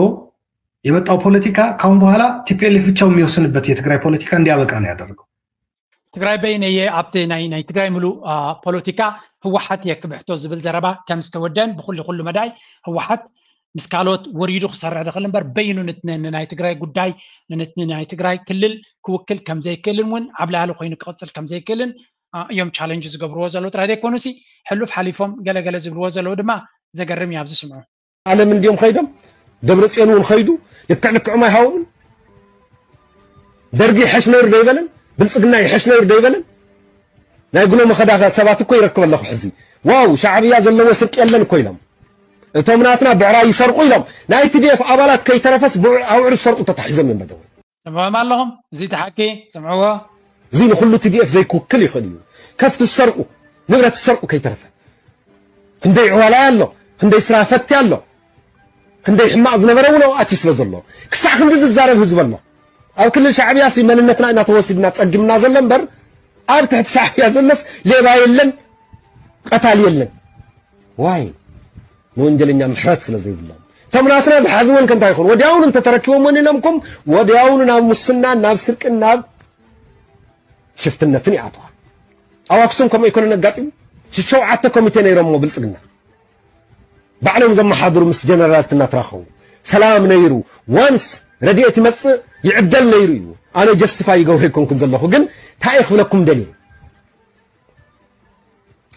የመጣው ፖለቲካ ካሁን በኋላ ቲፒኤልኤፍ ብቻው የሚወስንበት የትግራይ ፖለቲካ እንዲያበቃ ነው ያደረገው። ትግራይ በይነየ ኣብቲ ናይ ናይ ትግራይ ምሉእ ፖለቲካ ህወሓት እየ ክብሕቶ ዝብል ዘረባ ከም ዝተወደን ብኩሉ ኩሉ መዳይ ህወሓት ምስ ካልኦት ወሪዱ ክሰርሕ ዝኽእል እምበር በይኑ ንናይ ትግራይ ጉዳይ ንናይ ትግራይ ክልል ክውክል ከም ዘይክእልን እውን ኣብ ላዕሊ ኮይኑ ክቕፅል ከም ዘይክእልን እዮም ቻለንጅ ዝገብርዎ ዘለዉ ጥራይ ዘይኮኑሲ ሕሉፍ ሓሊፎም ገለገለ ዝብልዎ ዘለዉ ድማ ዘገርም እዩ ኣብዚ ስምዑ። ዓለም እንዲዮም ኸይዶም ደብረፅዮን እውን ኸይዱ ልክዕ ልክዑም ኣይሃቦምን። ደርጊ ይሐሽ ነይሩ ዶ ይበለን? ብልፅግና ይሐሽ ነይሩ ዶ ይበለን? ናይ ጉሎ መኸዳ ሰባት እኮ ይረክብ ኣለኹ ሕዚ ዋው ሻዕብያ ዘለዎ ስርቂ የለን እኮ ኢሎም እቶም ናትና ብዕራይ ይሰርቁ ኢሎም ናይ ቲዲኤፍ ኣባላት ከይተረፈስ ኣውዕር ዝሰርቁ ተታሒዞም እዮም በደወ ስምዕዎም ኣለኹም። እዚ ተሓቂ ስምዕዎ። እዚ ንኩሉ ቲዲኤፍ ዘይክውክል ይኽእል እዩ። ከፍቲ ዝሰርቁ ንብረት ዝሰርቁ ከይተረፈ ክንደይ ዕዋላይ ኣሎ፣ ክንደይ ስራ ፈቲ ኣሎ፣ ክንደይ ሕማቕ ዝነበረ እውን ኣብኡ ኣትዩ ስለ ዘሎ ክሳዕ ክንዲ ዝዛረብ ህዝቢ ኣሎ። ኣብ ክልል ሻዕብያ ሲ መንነትና ኢና ተወሲድና ጸጊምና ዘሎ እምበር ኣብ ትሕቲ ሻዕብያ ዘሎስ ሌባ የለን ቀታሊ የለን። ዋይ ንወንጀለኛ ምሕረት ስለ ዘይብሎም እቶም ናትና ዝሓዝወን ከንታይ ይኾን ወዲያውኑ እንተተረኪቦም ወን ኢሎምኩም ወዲያውኑ ናብ ሙስናን ናብ ስርቅን ናብ ሽፍትነትን ይኣትዋ። ኣብ ኣክሱም ከምኡ ኣይኮነን ኣጋጢሙ። ሽሸውዓተ ኮሚቴ ነይሮሞ ብልፅግና ባዕሎም ዘመሓድሩ ምስ ጀነራላት እናተራኸቡ ሰላም ነይሩ። ዋንስ ረድኤት ይመፅእ ይዕደል ነይሩ እዩ። ኣነ ጀስቲፋይ ይገብሮ ኣይኮንኩን ዘለኹ ግን እንታይ ክብለኩም ደልየ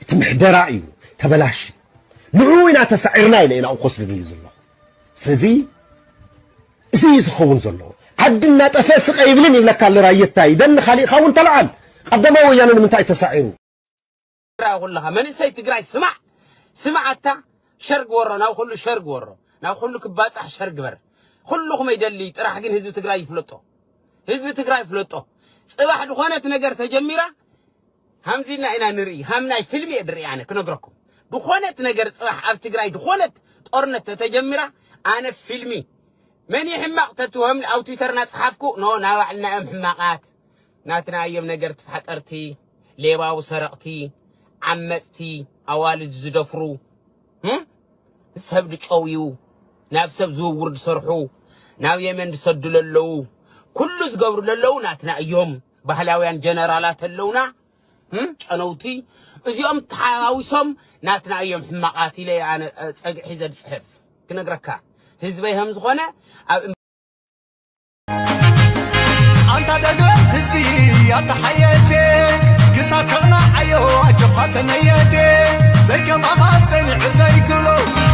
እቲ ምሕደራ እዩ ተበላሽ። ንዑ ኢና ተሳዒርና ኢለ ኢና ክወስድ ደልዩ ዘለኹ። ስለዚ እዚ እዩ ዝኸውን ዘሎ። ዓዲ እናጠፈ ስቀ ይብልን ይብለካ ኣሎ ራየታይ ደን ካሊእኻ እውን ተለዓል። ቀደማይ ወያነ ንምንታይ ተሳዒሩ? ትግራይ ኩልኻ መንእሰይ ትግራይ ስማዕ ስማዕ ኣታ ሸር ግበሮ ናብ ኩሉ ሸር ግበሮ ናብ ኩሉ ክባፃሕ ሸር ግበር። ኩሉ ክመይ ደሊ ጥራሕ ግን ህዝቢ ትግራይ ይፍለጦ። ህዝቢ ትግራይ ይፍለጦ። ፅባሕ ዝኾነት ነገር ተጀሚራ ሃምዚና ኢና ንርኢ ሃም ናይ ፊልም እየ ድርኢ ኣነ ክነግረኩም ዝኾነት ነገር ፅባሕ ኣብ ትግራይ ዝኾነት ጦርነት ተተጀሚራ ኣነ ፊልሚ መን ሕማቕ ተትወም ኣብ ትዊተርና ፀሓፍኩ ኖ ናባዕልና እዮም ሕማቓት ናትና እዮም ነገር ትፋጠርቲ ሌባዊ ሰረቕቲ ዓመፅቲ ኣዋልድ ዝደፍሩ ሰብ ድጨውዩ ናብ ሰብ ዝውውር ዝሰርሑ ናብ የመን ዝሰዱ ለለዉ ኩሉ ዝገብሩ ለለዉ ናትና እዮም ባህላውያን ጀነራላት ኣለውና ጨነውቲ እዚኦም ተሓዋዊሶም ናትና እዮም ሕማቓት ኢለ ኣነ ፀግዒ ሒዘ ዝፅሕፍ ክነግረካ ህዝበይ ከም ዝኾነ ኣብ ኣንታ ደገ ህዝቢ ኣተሓየቴ ክሳብ ከቕናዓዮ ኣጆኻ ተመየቴ ዘይከማኻ ፀኒዑ ዘይክሎ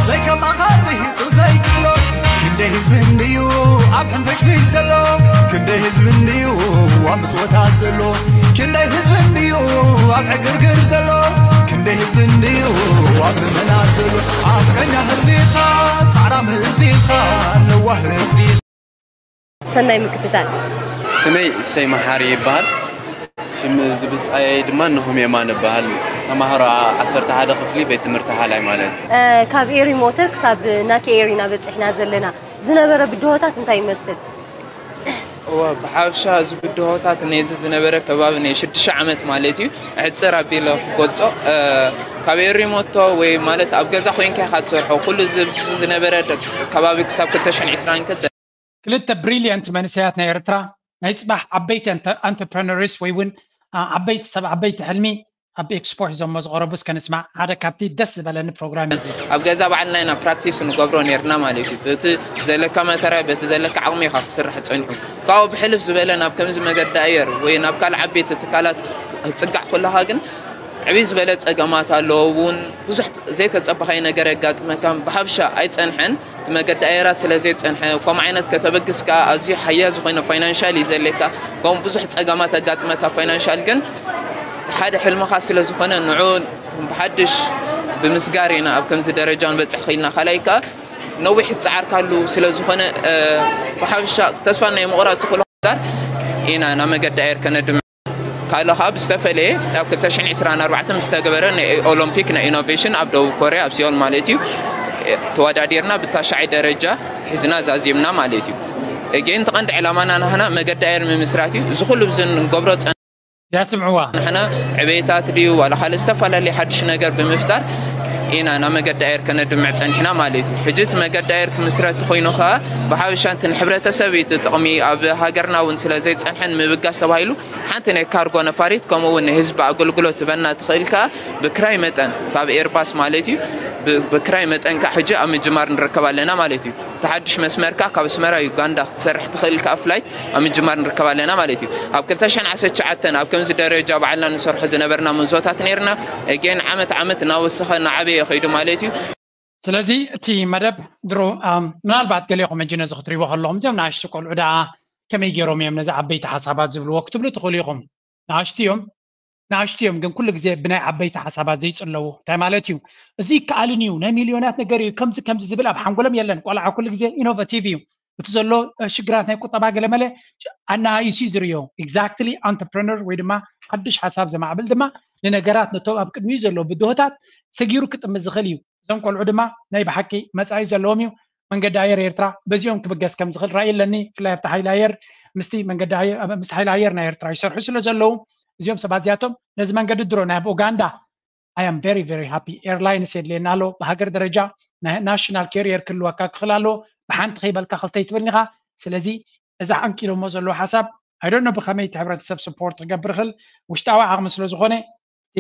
ዘይከማኻ ርሂፁ ዘይክሎ ክንደይ ህዝቢ እንድዩ ኣብ ሕንፍሽፍሽ ዘሎ ክንደይ ህዝቢ እንድዩ ኣብ ምፅወታት ዘሎ ክንደይ ህዝቢ እንድዩ ኣብ ዕግርግር ዘሎ ክንደይ ህዝቢ እንድዩ ኣብ ልመና ዘሎ ሓቀኛ ህዝቢኻ ፃዕራም ህዝቢኻ ለዋህ ህዝቢ ሰናይ ምክትታል። ስመይ እሰይ መሓሪ ይበሃል። ሽም ዝብጻየይ ድማ ንሆም የማን እበሃል። ተማሃሮ ዓሰርተ ሓደ ክፍሊ ቤት ትምህርቲ ሓላይ ማለት እዩ። ካብ ኤሪ ሞተር ክሳብ ናኪ ኤሪና በጺሕና ዘለና ዝነበረ ብድሆታት እንታይ ይመስል? ብሓፈሻ እዚ ብድሆታት ነዚ ዝነበረ ከባቢ ናይ ሽዱሽተ ዓመት ማለት እዩ ዕፅር ኣቢለ ክገልፆ ካብ ኤሪሞቶ ወይ ማለት ኣብ ገዛ ኮይንካ ኢካ ትሰርሖ ኩሉ ዝነበረ ከባቢ ክሳብ ክልተ ሽሕን ዕስራን ክልተ። ክልተ ብሪልየንት መንእሰያት ናይ ኤርትራ ናይ ፅባሕ ዓበይቲ ኣንተርፕረነርስ ወይ እውን ዓበይቲ ሰብ ዓበይቲ ሕልሚ ኣብ ኤክስፖ ሒዞሞ ዝቐረቡ እስከ ንስማዕ ሓደ ካብቲ ደስ ዝበለኒ ፕሮግራም እዚ። ኣብ ገዛ ባዕልና ኢና ፕራክቲስ ንገብሮ ነርና ማለት እዩ። በቲ ዘለካ መተርያ በቲ ዘለካ ዓቕሚ ኢኻ ክስራሕ ፀኒሑ። ካብኡ ብሕልፍ ዝበለ ናብ ከምዚ መገዲ ኣየር ወይ ናብ ካልእ ዓበይቲ ትካላት ክትፅጋዕ ከለኻ ግን ዕብይ ዝበለ ፀገማት ኣለዎ እውን ብዙሕ ዘይተፀበኻይ ነገር የጋጥመካ። ብሓፍሻ ኣይፀንሐን እቲ መገዲ ኣየራት ስለ ዘይፀንሐ ከምኡ ዓይነት ከተበግስ ከዓ ኣዝዩ ሓያ ዝኾነ ፋይናንሻል እዩ ዘሌካ። ከምኡ ብዙሕ ፀገማት ኣጋጥመካ ፋይናንሻል ግን ሓደ ሕልምኻ ስለ ዝኾነ ንዑ ብሓድሽ ብምስጋር ኢና ኣብ ከምዚ ደረጃ ንበፅሕ ኽኢልና። ካልኣይ ከዓ ነዊሕ ዝፀዓርካሉ ስለ ዝኾነ ብሓፍሻ ተስፋ ናይ ምቑራፅ ዝኽእሉ ጋር ኢና ናብ መገዲ ኣየር ከነድምዕ። ካልእ ከዓ ብዝተፈለየ ኣብ ክልተ ሽሕን ዕስራን ኣርባዕተን ዝተገበረ ናይ ኦሎምፒክ ናይ ኢኖቬሽን ኣብ ደቡብ ኮርያ ኣብ ሲኦል ማለት እዩ ተወዳዲርና ብታሻዓይ ደረጃ ሒዝና ዛዚምና ማለት እዩ። እጌን እቲ ቀንዲ ዕላማና ናህና መገዲ ኣየር ምምስራት እዩ። እዚ ኩሉ ብዚ ንገብሮ ፀ ያስምዕዋ ንሕና ዕቤታት ድዩ ዋላ ካልእ ዝተፈላለየ ሓድሽ ነገር ብምፍጣር ኢና ናብ መገዲ ኣየር ከነድምዕ ፀኒሕና ማለት እዩ። ሕጂ እቲ መገዲ ኣየር ክምስረት ኮይኑ ከዓ ብሓፈሻ እቲ ንሕብረተሰብ እዩ እቲ ጥቕሚ። ኣብ ሃገርና እውን ስለ ዘይፀንሐ ንምብጋስ ተባሂሉ ሓንቲ ናይ ካርጎ ነፋሪት ከምኡ እውን ንህዝቢ ኣገልግሎት ትበና ትኽእል ከዓ ብክራይ መጠን ካብ ኤርባስ ማለት እዩ ብ- ብክራይ መጠን ከዓ ሕጂ ኣብ ምጅማር ንርከብ ኣለና ማለት እዩ። እቲ ሓድሽ መስመር ከዓ ካብ ኣስመራ ዩጋንዳ ክትሰርሕ ትኽእል ከዓ ፍላይት ኣብ ምጅማር ንርከብ ኣለና ማለት እዩ። ኣብ ክልተ ሽሕን ዓሰርተ ትሽዓተን ኣብ ከምዚ ደረጃ ባዕልና ንሰርሖ ዝነበርና ምንዞታት ነርና። እጌን ዓመት ዓመት እናወሰኸ እናዓበየ ከይዱ ማለት እዩ። ስለዚ እቲ መደብ ድሮ ምናልባት ገሊኹም ሕጂ ነዚ ክትሪእዎ ከለኹም እዚኦም ንኣሽቱ ቆልዑ ደኣ ከመይ ገይሮም እዮም ነዚ ዓበይቲ ሓሳባት ዝብልዎ ክትብሉ ትኽእሉ ኢኹም። ንኣሽቱ እዮም ንኣሽቱ እዮም ግን ኩሉ ግዜ ብናይ ዓበይቲ ሓሳባት ዘይፅለዉ እንታይ ማለት እዩ? እዚ ይከኣልን እዩ ናይ ሚልዮናት ነገር እዩ ከምዚ ከምዚ ዝብል ኣብ ሓንጎሎም የለን። ቆልዓ ኩሉ ግዜ ኢኖቨቲቭ እዩ። እቲ ዘሎ ሽግራት ናይ ቁጠባ ገለመለ ኣናኣይሱ እዩ ዝርዮ። ኤግዛክትሊ ኣንተርፕረነር ወይ ድማ ሓድሽ ሓሳብ ዘማዕብል ድማ ንነገራት ነቶም ኣብ ቅድሚኡ ዘለዉ ብድሆታት ሰጊሩ ክጥምት ዝኽእል እዩ። እዞም ቆልዑ ድማ ናይ ብሓቂ መፃኢ ዘለዎም እዩ። መንገዲ ኣየር ኤርትራ በዚኦም ክብገስ ከም ዝኽእል ራእይ ኣለኒ። ብፍላይ ኣብቲ ሓይሊ ኣየር ምስቲ መንገዲ ኣየ- ምስቲ ሓይሊ ኣየር ናይ ኤርትራ ይሰርሑ ስለ ዘለዉ እዚኦም ሰባት እዚኣቶም ነዚ መንገዲ ድሮ ናይ ኣብ ኡጋንዳ I am very very happy ኤርላይንስ የድልየና ኣሎ ብሃገር ደረጃ ናይ ናሽናል ካሪየር ክህልወካ ክኽእል ኣለዎ። ብሓንቲ ከይበልካ ክልተ ይትብልኒ ኢኻ። ስለዚ እዚ ዓንቂሎሞ ዘለዎ ሓሳብ I don't know ብኸመይ እቲ ሕብረተሰብ ስፖርት ክገብር ይኽእል ውሽጣዊ ዓቕሚ ስለ ዝኾነ እቲ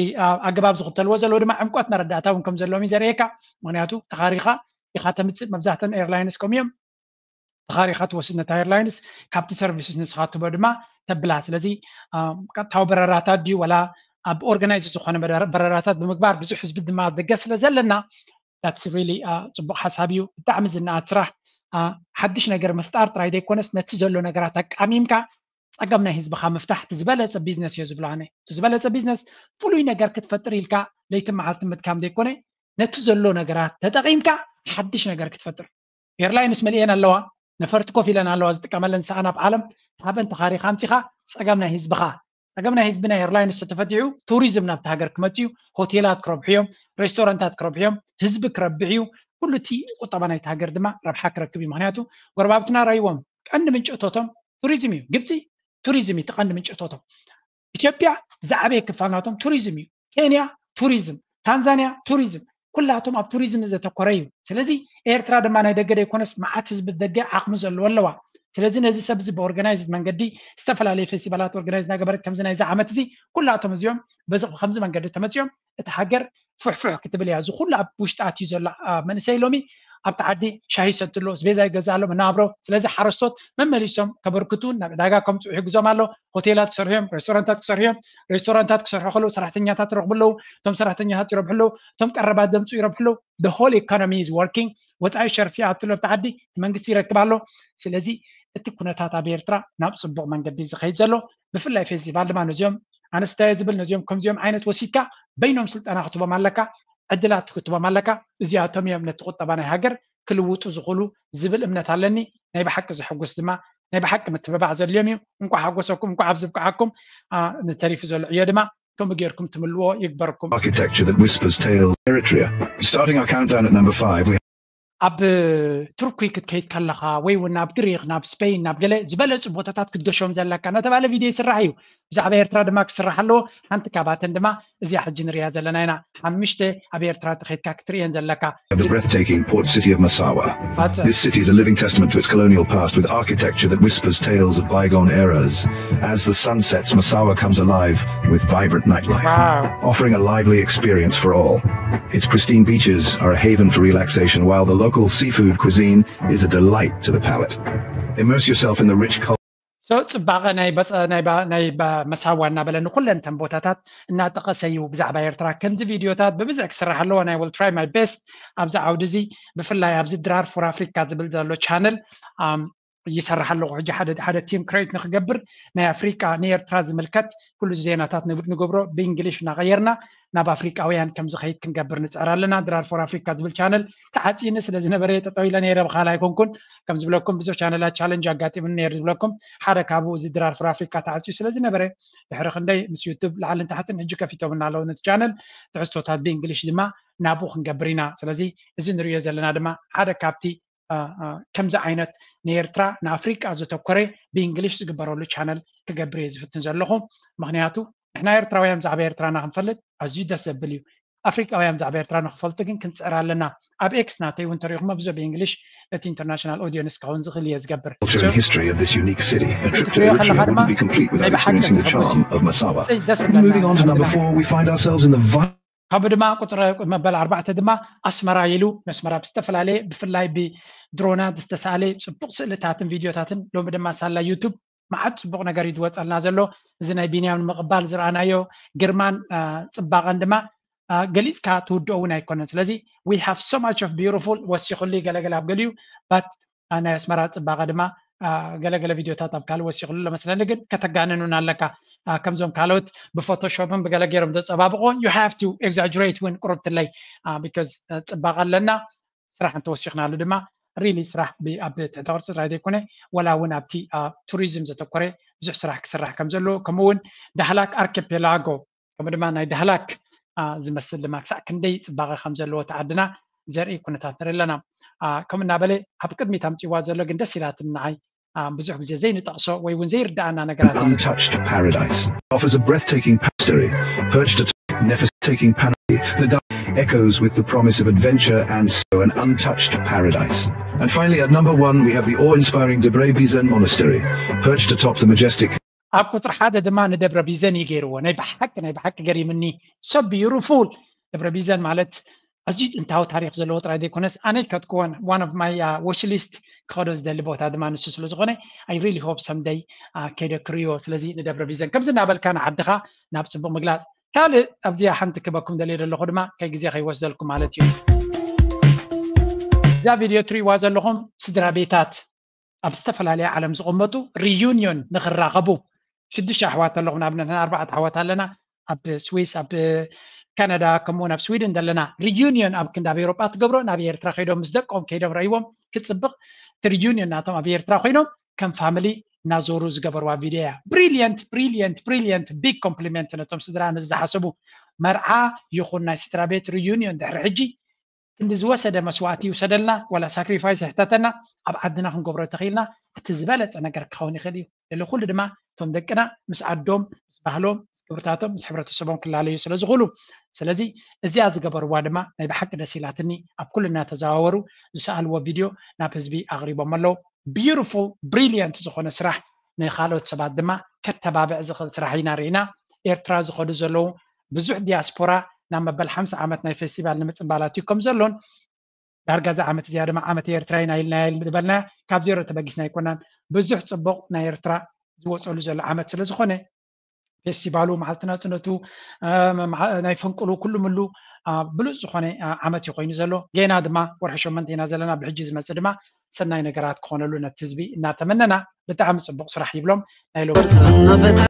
ኣገባብ ዝኽተልዎ ዘለዉ ድማ ዕምቆት መረዳእታ እውን ከም ዘለዎም እዩ ዘርእየካ። ምክንያቱ ተኻሪኻ ኢኻ ተምፅእ። መብዛሕተን ኤርላይንስ ከምኡ እዮም። ተኻሪኻ ትወስድ ነታ ኤርላይንስ ካብቲ ሰርቪስስ ንስኻ ትቦ ድማ ተብላ። ስለዚ ቀጥታዊ በረራታት ድዩ ወላ ኣብ ኦርጋናይዝ ዝኾነ በረራታት ብምግባር ብዙሕ ህዝቢ ድማ ደገ ስለ ዘለና that's really ፅቡቕ ሓሳብ እዩ። ብጣዕሚ ዝነኣድ ስራሕ። ሓድሽ ነገር ምፍጣር ጥራይ ዘይኮነስ ነቲ ዘሎ ነገራት ኣቃሚምካ ፀገም ናይ ህዝብኻ ምፍታሕ እቲ ዝበለፀ ቢዝነስ እዮ ዝብሎ ኣነ። እቲ ዝበለፀ ቢዝነስ ፍሉይ ነገር ክትፈጥር ኢልካ ለይትን መዓልትን ምድካም ዘይኮነ ነቲ ዘሎ ነገራት ተጠቒምካ ሓድሽ ነገር ክትፈጥር። ኤርላይንስ መሊኤን ኣለዋ፣ ነፈርቲ ኮፍ ኢለን ኣለዋ ዝጥቀመለን ሰኣን ኣብ ዓለም። ካብአን ተኻሪኻ ኣምፂኻ ፀገም ናይ ህዝብኻ ፀገም ናይ ህዝቢ ናይ ኤርላይንስ ተተፈቲሑ ቱሪዝም ናብቲ ሃገር ክመፅእ እዩ። ሆቴላት ክረብሑ እዮም፣ ሬስቶራንታት ክረብሑ እዮም፣ ህዝቢ ክረብሕ እዩ። ኩሉ እቲ ቁጠባ ናይቲ ሃገር ድማ ረብሓ ክረክብ እዩ። ምክንያቱ ጎረባብትና ራይዎም ቀንዲ ምንጭ እቶቶም ቱሪዝም እዩ። ግብፂ ቱሪዝም እዩ እቲ ቀንዲ ምንጭ እቶቶም። ኢትዮጵያ ዝዓበየ ክፋል ናቶም ቱሪዝም እዩ። ኬንያ ቱሪዝም፣ ታንዛንያ ቱሪዝም፣ ኩላቶም ኣብ ቱሪዝም ዘተኮረ እዩ። ስለዚ ኤርትራ ድማ ናይ ደገ ደይኮነስ መዓት ህዝቢ ደገ ዓቕሚ ዘለዎ ኣለዋ። ስለዚ ነዚ ሰብ እዚ ብኦርጋናይዝድ መንገዲ ዝተፈላለየ ፌስቲቫላት ኦርጋናይዝ እናገበረት ከምዚ ናይዚ ዓመት እዚ ኩላቶም እዚኦም በዚ ከምዚ መንገዲ ተመፂኦም እቲ ሃገር ፍሕፍሕ ክትብል እያ። እዚ ኩሉ ኣብ ውሽጢ ኣትዩ ዘሎ መንእሰይ ሎሚ ኣብቲ ዓዲ ሻሂ ይሰቲ ኣሎ፣ ስቤዛ ይገዝእ ኣሎ፣ መነባብሮ። ስለዚ ሓረስቶት መመሊሶም ከበርክቱ ናብ ዕዳጋ ከምፅኡ ይሕግዞም ኣሎ። ሆቴላት ክሰርሑ እዮም፣ ሬስቶራንታት ክሰርሑ እዮም። ሬስቶራንታት ክሰርሑ ከለዉ ሰራሕተኛታት ይረኽቡ ኣለዉ። እቶም ሰራሕተኛታት ይረብሑ ኣለዉ። እቶም ቀረባት ዘምፅኡ ይረብሑ ኣለዉ። The whole economy is working። ወፃኢ ሸርፊ ይኣቱ ኣሎ ኣብቲ ዓዲ፣ እቲ መንግስቲ ይረክብ ኣሎ። ስለዚ እቲ ኩነታት ኣብ ኤርትራ ናብ ፅቡቕ መንገዲ ዝኸይድ ዘሎ ብፍላይ ፌስቲቫል ድማ ነዚኦም ኣነስታየ ዝብል ነዚኦም ከምዚኦም ዓይነት ወሲድካ በይኖም ስልጠና ክትቦም ኣለካ፣ ዕድላት ክትቦም ኣለካ። እዚኣቶም እዮም ነቲ ቁጠባ ናይ ሃገር ክልውጡ ዝኽእሉ ዝብል እምነት ኣለኒ። ናይ ብሓቂ ዘሐጉስ ድማ ናይ ብሓቂ ምትብባዕ ዘድልዮም እዩ። እንኳዕ ሓጎሰኩም፣ እንኳዕ ኣብዚ ብቅዓኩም። ንተሪፉ ዘሎ ዕዮ ድማ ከምኡ ጌርኩም ትምልዎ ይግበርኩም። Architecture that whispers tales. Eritrea. Starting our countdown at number five, we ኣብ ቱርኪ ክትከይድ ከለኻ ወይ እውን ናብ ግሪክ ናብ ስፔን ናብ ገለ ዝበለፁ ቦታታት ክትገሾም ዘለካ እናተባለ ቪድዮ ይስራሕ እዩ። ብዛዕባ ኤርትራ ድማ ክስራሕ ኣለዎ። ሓንቲ ካብኣተን ድማ እዚኣ ሕጂ ንሪኣ ዘለና ኢና። ሓምሽተ ኣብ ኤርትራ ተኸይድካ ክትርእየን ዘለካ። The breathtaking port city of Massawa. ባጽዕ This city is a living testament to its colonial past, with architecture that whispers tales of bygone eras. As the sun sets, Massawa comes alive with vibrant nightlife, ዋው offering a lively experience for all. Its pristine beaches are a haven for relaxation, while the local seafood cuisine is a delight to the palate. Immerse yourself in the rich culture. ሶ ፅባቐ ናይ በፀ ናይ ባ- ናይ ባ- መሳዋ እናበለ ንኩለን ተን ቦታታት እናጠቐሰ እዩ ብዛዕባ ኤርትራ። ከምዚ ቪድዮታት ብብዝሕ ክስራሕ ኣለዎ። ናይ will try my best ኣብዚ ዓውዲ እዚ፣ ብፍላይ ኣብዚ ድራር for Africa ዝብል ዘሎ ቻነል ይሰርሕ ኣለኹ። ሕጂ ሓደ ሓደ ቲም ክሬት ንክገብር ናይ ኣፍሪቃ ንኤርትራ ዝምልከት ኩሉ ዜናታት ንግ- ንገብሮ ብእንግሊሽ እናቐየርና ናብ ኣፍሪቃውያን ከም ዝኸይድ ክንገብር ንፅዕር ኣለና። ድራር for Africa ዝብል ቻነል ተዓፂኒ ስለ ዝነበረ ጠጠው ኢለ ነይረ፣ ብኻል ኣይኮንኩን። ከም ዝብለኩም ብዙሕ ቻነላት ቻለንጅ ኣጋጢሙኒ ነይሩ ዝብለኩም ሓደ ካብኡ እዚ ድራር for Africa ተዓፅዩ ስለ ዝነበረ ድሕሪ ክንደይ ምስ ዩቱብ ላዕልን ታሕትን ሕጂ ከፊቶምና ኣለዉ ነቲ ቻነል። ትሕዝቶታት ብእንግሊሽ ድማ ናብኡ ክንገብር ኢና። ስለዚ እዚ ንሪኦ ዘለና ድማ ሓደ ካብቲ አ፣ አ፣ ከምዚ ዓይነት ንኤርትራ ንኣፍሪቃ ዘተኮረ ብእንግሊሽ ዝግበረሉ ቻነል ክገብር እየ ዝፍትን ዘለኹ። ምክንያቱ ንሕና ኤርትራውያን ብዛዕባ ኤርትራና ክንፈልጥ ኣዝዩ ደስ ዘብል እዩ። ኣፍሪቃውያን ብዛዕባ ኤርትራ ንክፈልጡ ግን ክንፅዕር ኣለና። ኣብ ኤክስ ናተይ እውን ተሪኹሞ ብዙ ብእንግሊሽ እቲ ኢንተርናሽናል ኦዲየንስ ክኸውን ዝኽእል እየ ዝገብር። Culture and history of this unique city. A trip to ክትሪኦ Eritrea ከለኻ ድማ wouldn't be complete without ናይ ብሓቂ experiencing the ዘሐጉስ charm እዩ። of Massawa. እሰይ፣ ደስ ይብለና። Moving on to number four, we find ourselves in the vi- ካብኡ ድማ ቁፅሪ መበል ኣርባዕተ ድማ ኣስመራ ኢሉ ነስመራ ብዝተፈላለየ ብፍላይ ብድሮናት ዝተሳለ ፅቡቅ ስእልታትን ቪድዮታትን ሎሚ ድማ ሳላ ዩቱብ መዓት ፅቡቅ ነገር እዩ ዝወፀልና ዘሎ። እዚ ናይ ቢንያም ንምቕባል ዝረኣናዮ ግርማን አ፣ ፅባቐን ድማ አ፣ ገሊፅካ ትውድኦ እውን ኣይኮነን። ስለዚ we have so much of beautiful ወሲኹሉ ገለገለ ኣብ ገሊኡ but አ፣ ናይ ኣስመራ ፅባቐ ድማ አ፣ ገለገለ ቪድዮታት ኣብ ካልእ ወሲኹሉ ለመስለኒ ግን ከተጋንኑን ኣለካ። አ፣ ከምዞም ካልኦት ብፎቶሾፕን ብገለ ገይሮም ዘፀባብቆ you have to exaggerate እውን ቁርብትለይ because ፅባቐ ኣለና። ስራሕ እንተወሲኽናሉ ድማ ሪሊ ስራሕ ብ- ኣብ ትሕተ ቅርፂ ጥራይ ዘይኮነ ወላ እውን ኣብቲ ኣብ ቱሪዝም ዘተኮረ ብዙሕ ስራሕ ክስራሕ ከም ዘለዎ ከምኡ እውን ዳህላክ ኣርኪፔላጎ ከምኡ ድማ ናይ ዳህላክ አ፣ ዝመስል ድማ ክሳዕ ክንደይ ፅባቐ ከም ዘለዎ እቲ ዓድና ዘርኢ ኩነታት ንርኢ ኣለና። አ፣ ከምኡ እናበለ ኣብ ቅድሚት ኣምፅዋ ዘሎ ግን ደስ ኢላትኒ ንዓይ አ፣ ብዙሕ ግዜ ዘይንጠቕሶ ወይ እውን ዘይርዳኣና ነገራት ኣሎ። Untouched paradise offers a breathtaking history perched atop Nephis taking Panoply. The dark echoes with the promise of adventure and so an untouched paradise. And finally, at number one, we have the awe-inspiring Debre Bizen Monastery, perched atop the majestic ኣብ ቁፅሪ ሓደ ድማ ንደብረ ቢዘን እዩ ገይርዎ። ናይ ብሓቂ ናይ ብሓቂ ገሪምኒ። So beautiful። ደብረ ቢዘን ማለት ኣዝዩ ጥንታዊ ታሪክ ዘለዎ ጥራይ ዘይኮነስ ኣነ ከትክወን one of my watch list ክኸዶ ዝደሊ ቦታ ድማ ንሱ ስለ ዝኾነ I really hope someday ከይደ ክርእዮ። ስለዚ ንደብረ ቢዘን ከምዚ እናበልካ ንዓድኻ ናብ ፅቡቅ ምግላፅ። ካልእ ኣብዚኣ ሓንቲ ክበኩም ደልየ ዘለኹ ድማ ከይ ግዜ ከይወስደልኩም ማለት እዩ። እዛ ቪድዮ ትርእይዋ ዘለኹም ስድራ ቤታት ኣብ ዝተፈላለየ ዓለም ዝቕመጡ ሪዩኒዮን ንክራኸቡ ሽዱሽተ ኣሕዋት ኣለኹም። ንኣብነት ኣርባዕተ ኣሕዋት ኣለና ኣብ ስዊስ ኣብ ካናዳ ከምኡውን ኣብ ስዊድን ዘለና ሪዩኒዮን ኣብ ክንዲ ኣብ ኤውሮጳ ትገብሮ ናብ ኤርትራ ከይዶም ምስ ደቆም ከይዶም ረእይዎም ክፅብቕ እቲ ሪዩኒዮን ናቶም ኣብ ኤርትራ ኮይኖም ከም ፋሚሊ እናዞሩ ዝገበርዋ ቪድዮ እያ። ብሪልየንት ብሪልየንት ብሪልየንት ቢግ ኮምፕሊመንት ነቶም ስድራ ነዚ ዝሓሰቡ። መርዓ ይኹን ናይ ስድራ ቤት ሪዩኒዮን ድሕሪ ሕጂ ክንዲ ዝወሰደ መስዋእቲ ይውሰደልና ዋላ ሳክሪፋይስ ይሕተተና ኣብ ዓድና ክንገብሮ ተኽኢልና እቲ ዝበለፀ ነገር ክኸውን ይኽእል እዩ። ልዕሊ ኩሉ ድማ እቶም ደቅና ምስ ዓዶም ምስ ባህሎም ምስ ክብርታቶም ምስ ሕብረተሰቦም ክላለዩ ስለ ዝኽእሉ ስለዚ እዚኣ ዝገበርዋ ድማ ናይ ብሓቂ ደስ ኢላትኒ። ኣብ ኩሉ እናተዘዋወሩ ዝሰኣልዎ ቪድዮ ናብ ህዝቢ ኣቕሪቦም ኣለዉ። ቢዩቲፉል ብሪልየንት ዝኾነ ስራሕ ንካልኦት ሰባት ድማ ከተባብዕ ዝኽእል ስራሕ ኢና ርኢና። ኤርትራ ዝኸዱ ዘለዉ ብዙሕ ዲያስፖራ ናብ መበል ሓምሳ ዓመት ናይ ፌስቲቫል ንምፅንባላት እዩ ከም ዘሎን ዳርጋ እዚ ዓመት እዚኣ ድማ ዓመት ኤርትራ ኢና ኢልና ዝበልና ካብ ዜሮ ተበጊስና ኣይኮናን። ብዙሕ ፅቡቕ ናይ ኤርትራ ዝወፀሉ ዘሎ ዓመት ስለ ዝኾነ ፌስቲቫሉ መዓልቲ ናፅነቱ ናይ ፈንቅሉ ኩሉ ምሉ ብሉፅ ዝኾነ ዓመት እዩ ኮይኑ ዘሎ። ጌና ድማ ወርሒ ሸመንተ ኢና ዘለና። ብሕጂ ዝመፅእ ድማ ሰናይ ነገራት ክኾነሉ ነቲ ህዝቢ እናተመነና ብጣዕሚ ፅቡቕ ስራሕ ይብሎም ናይ ሎ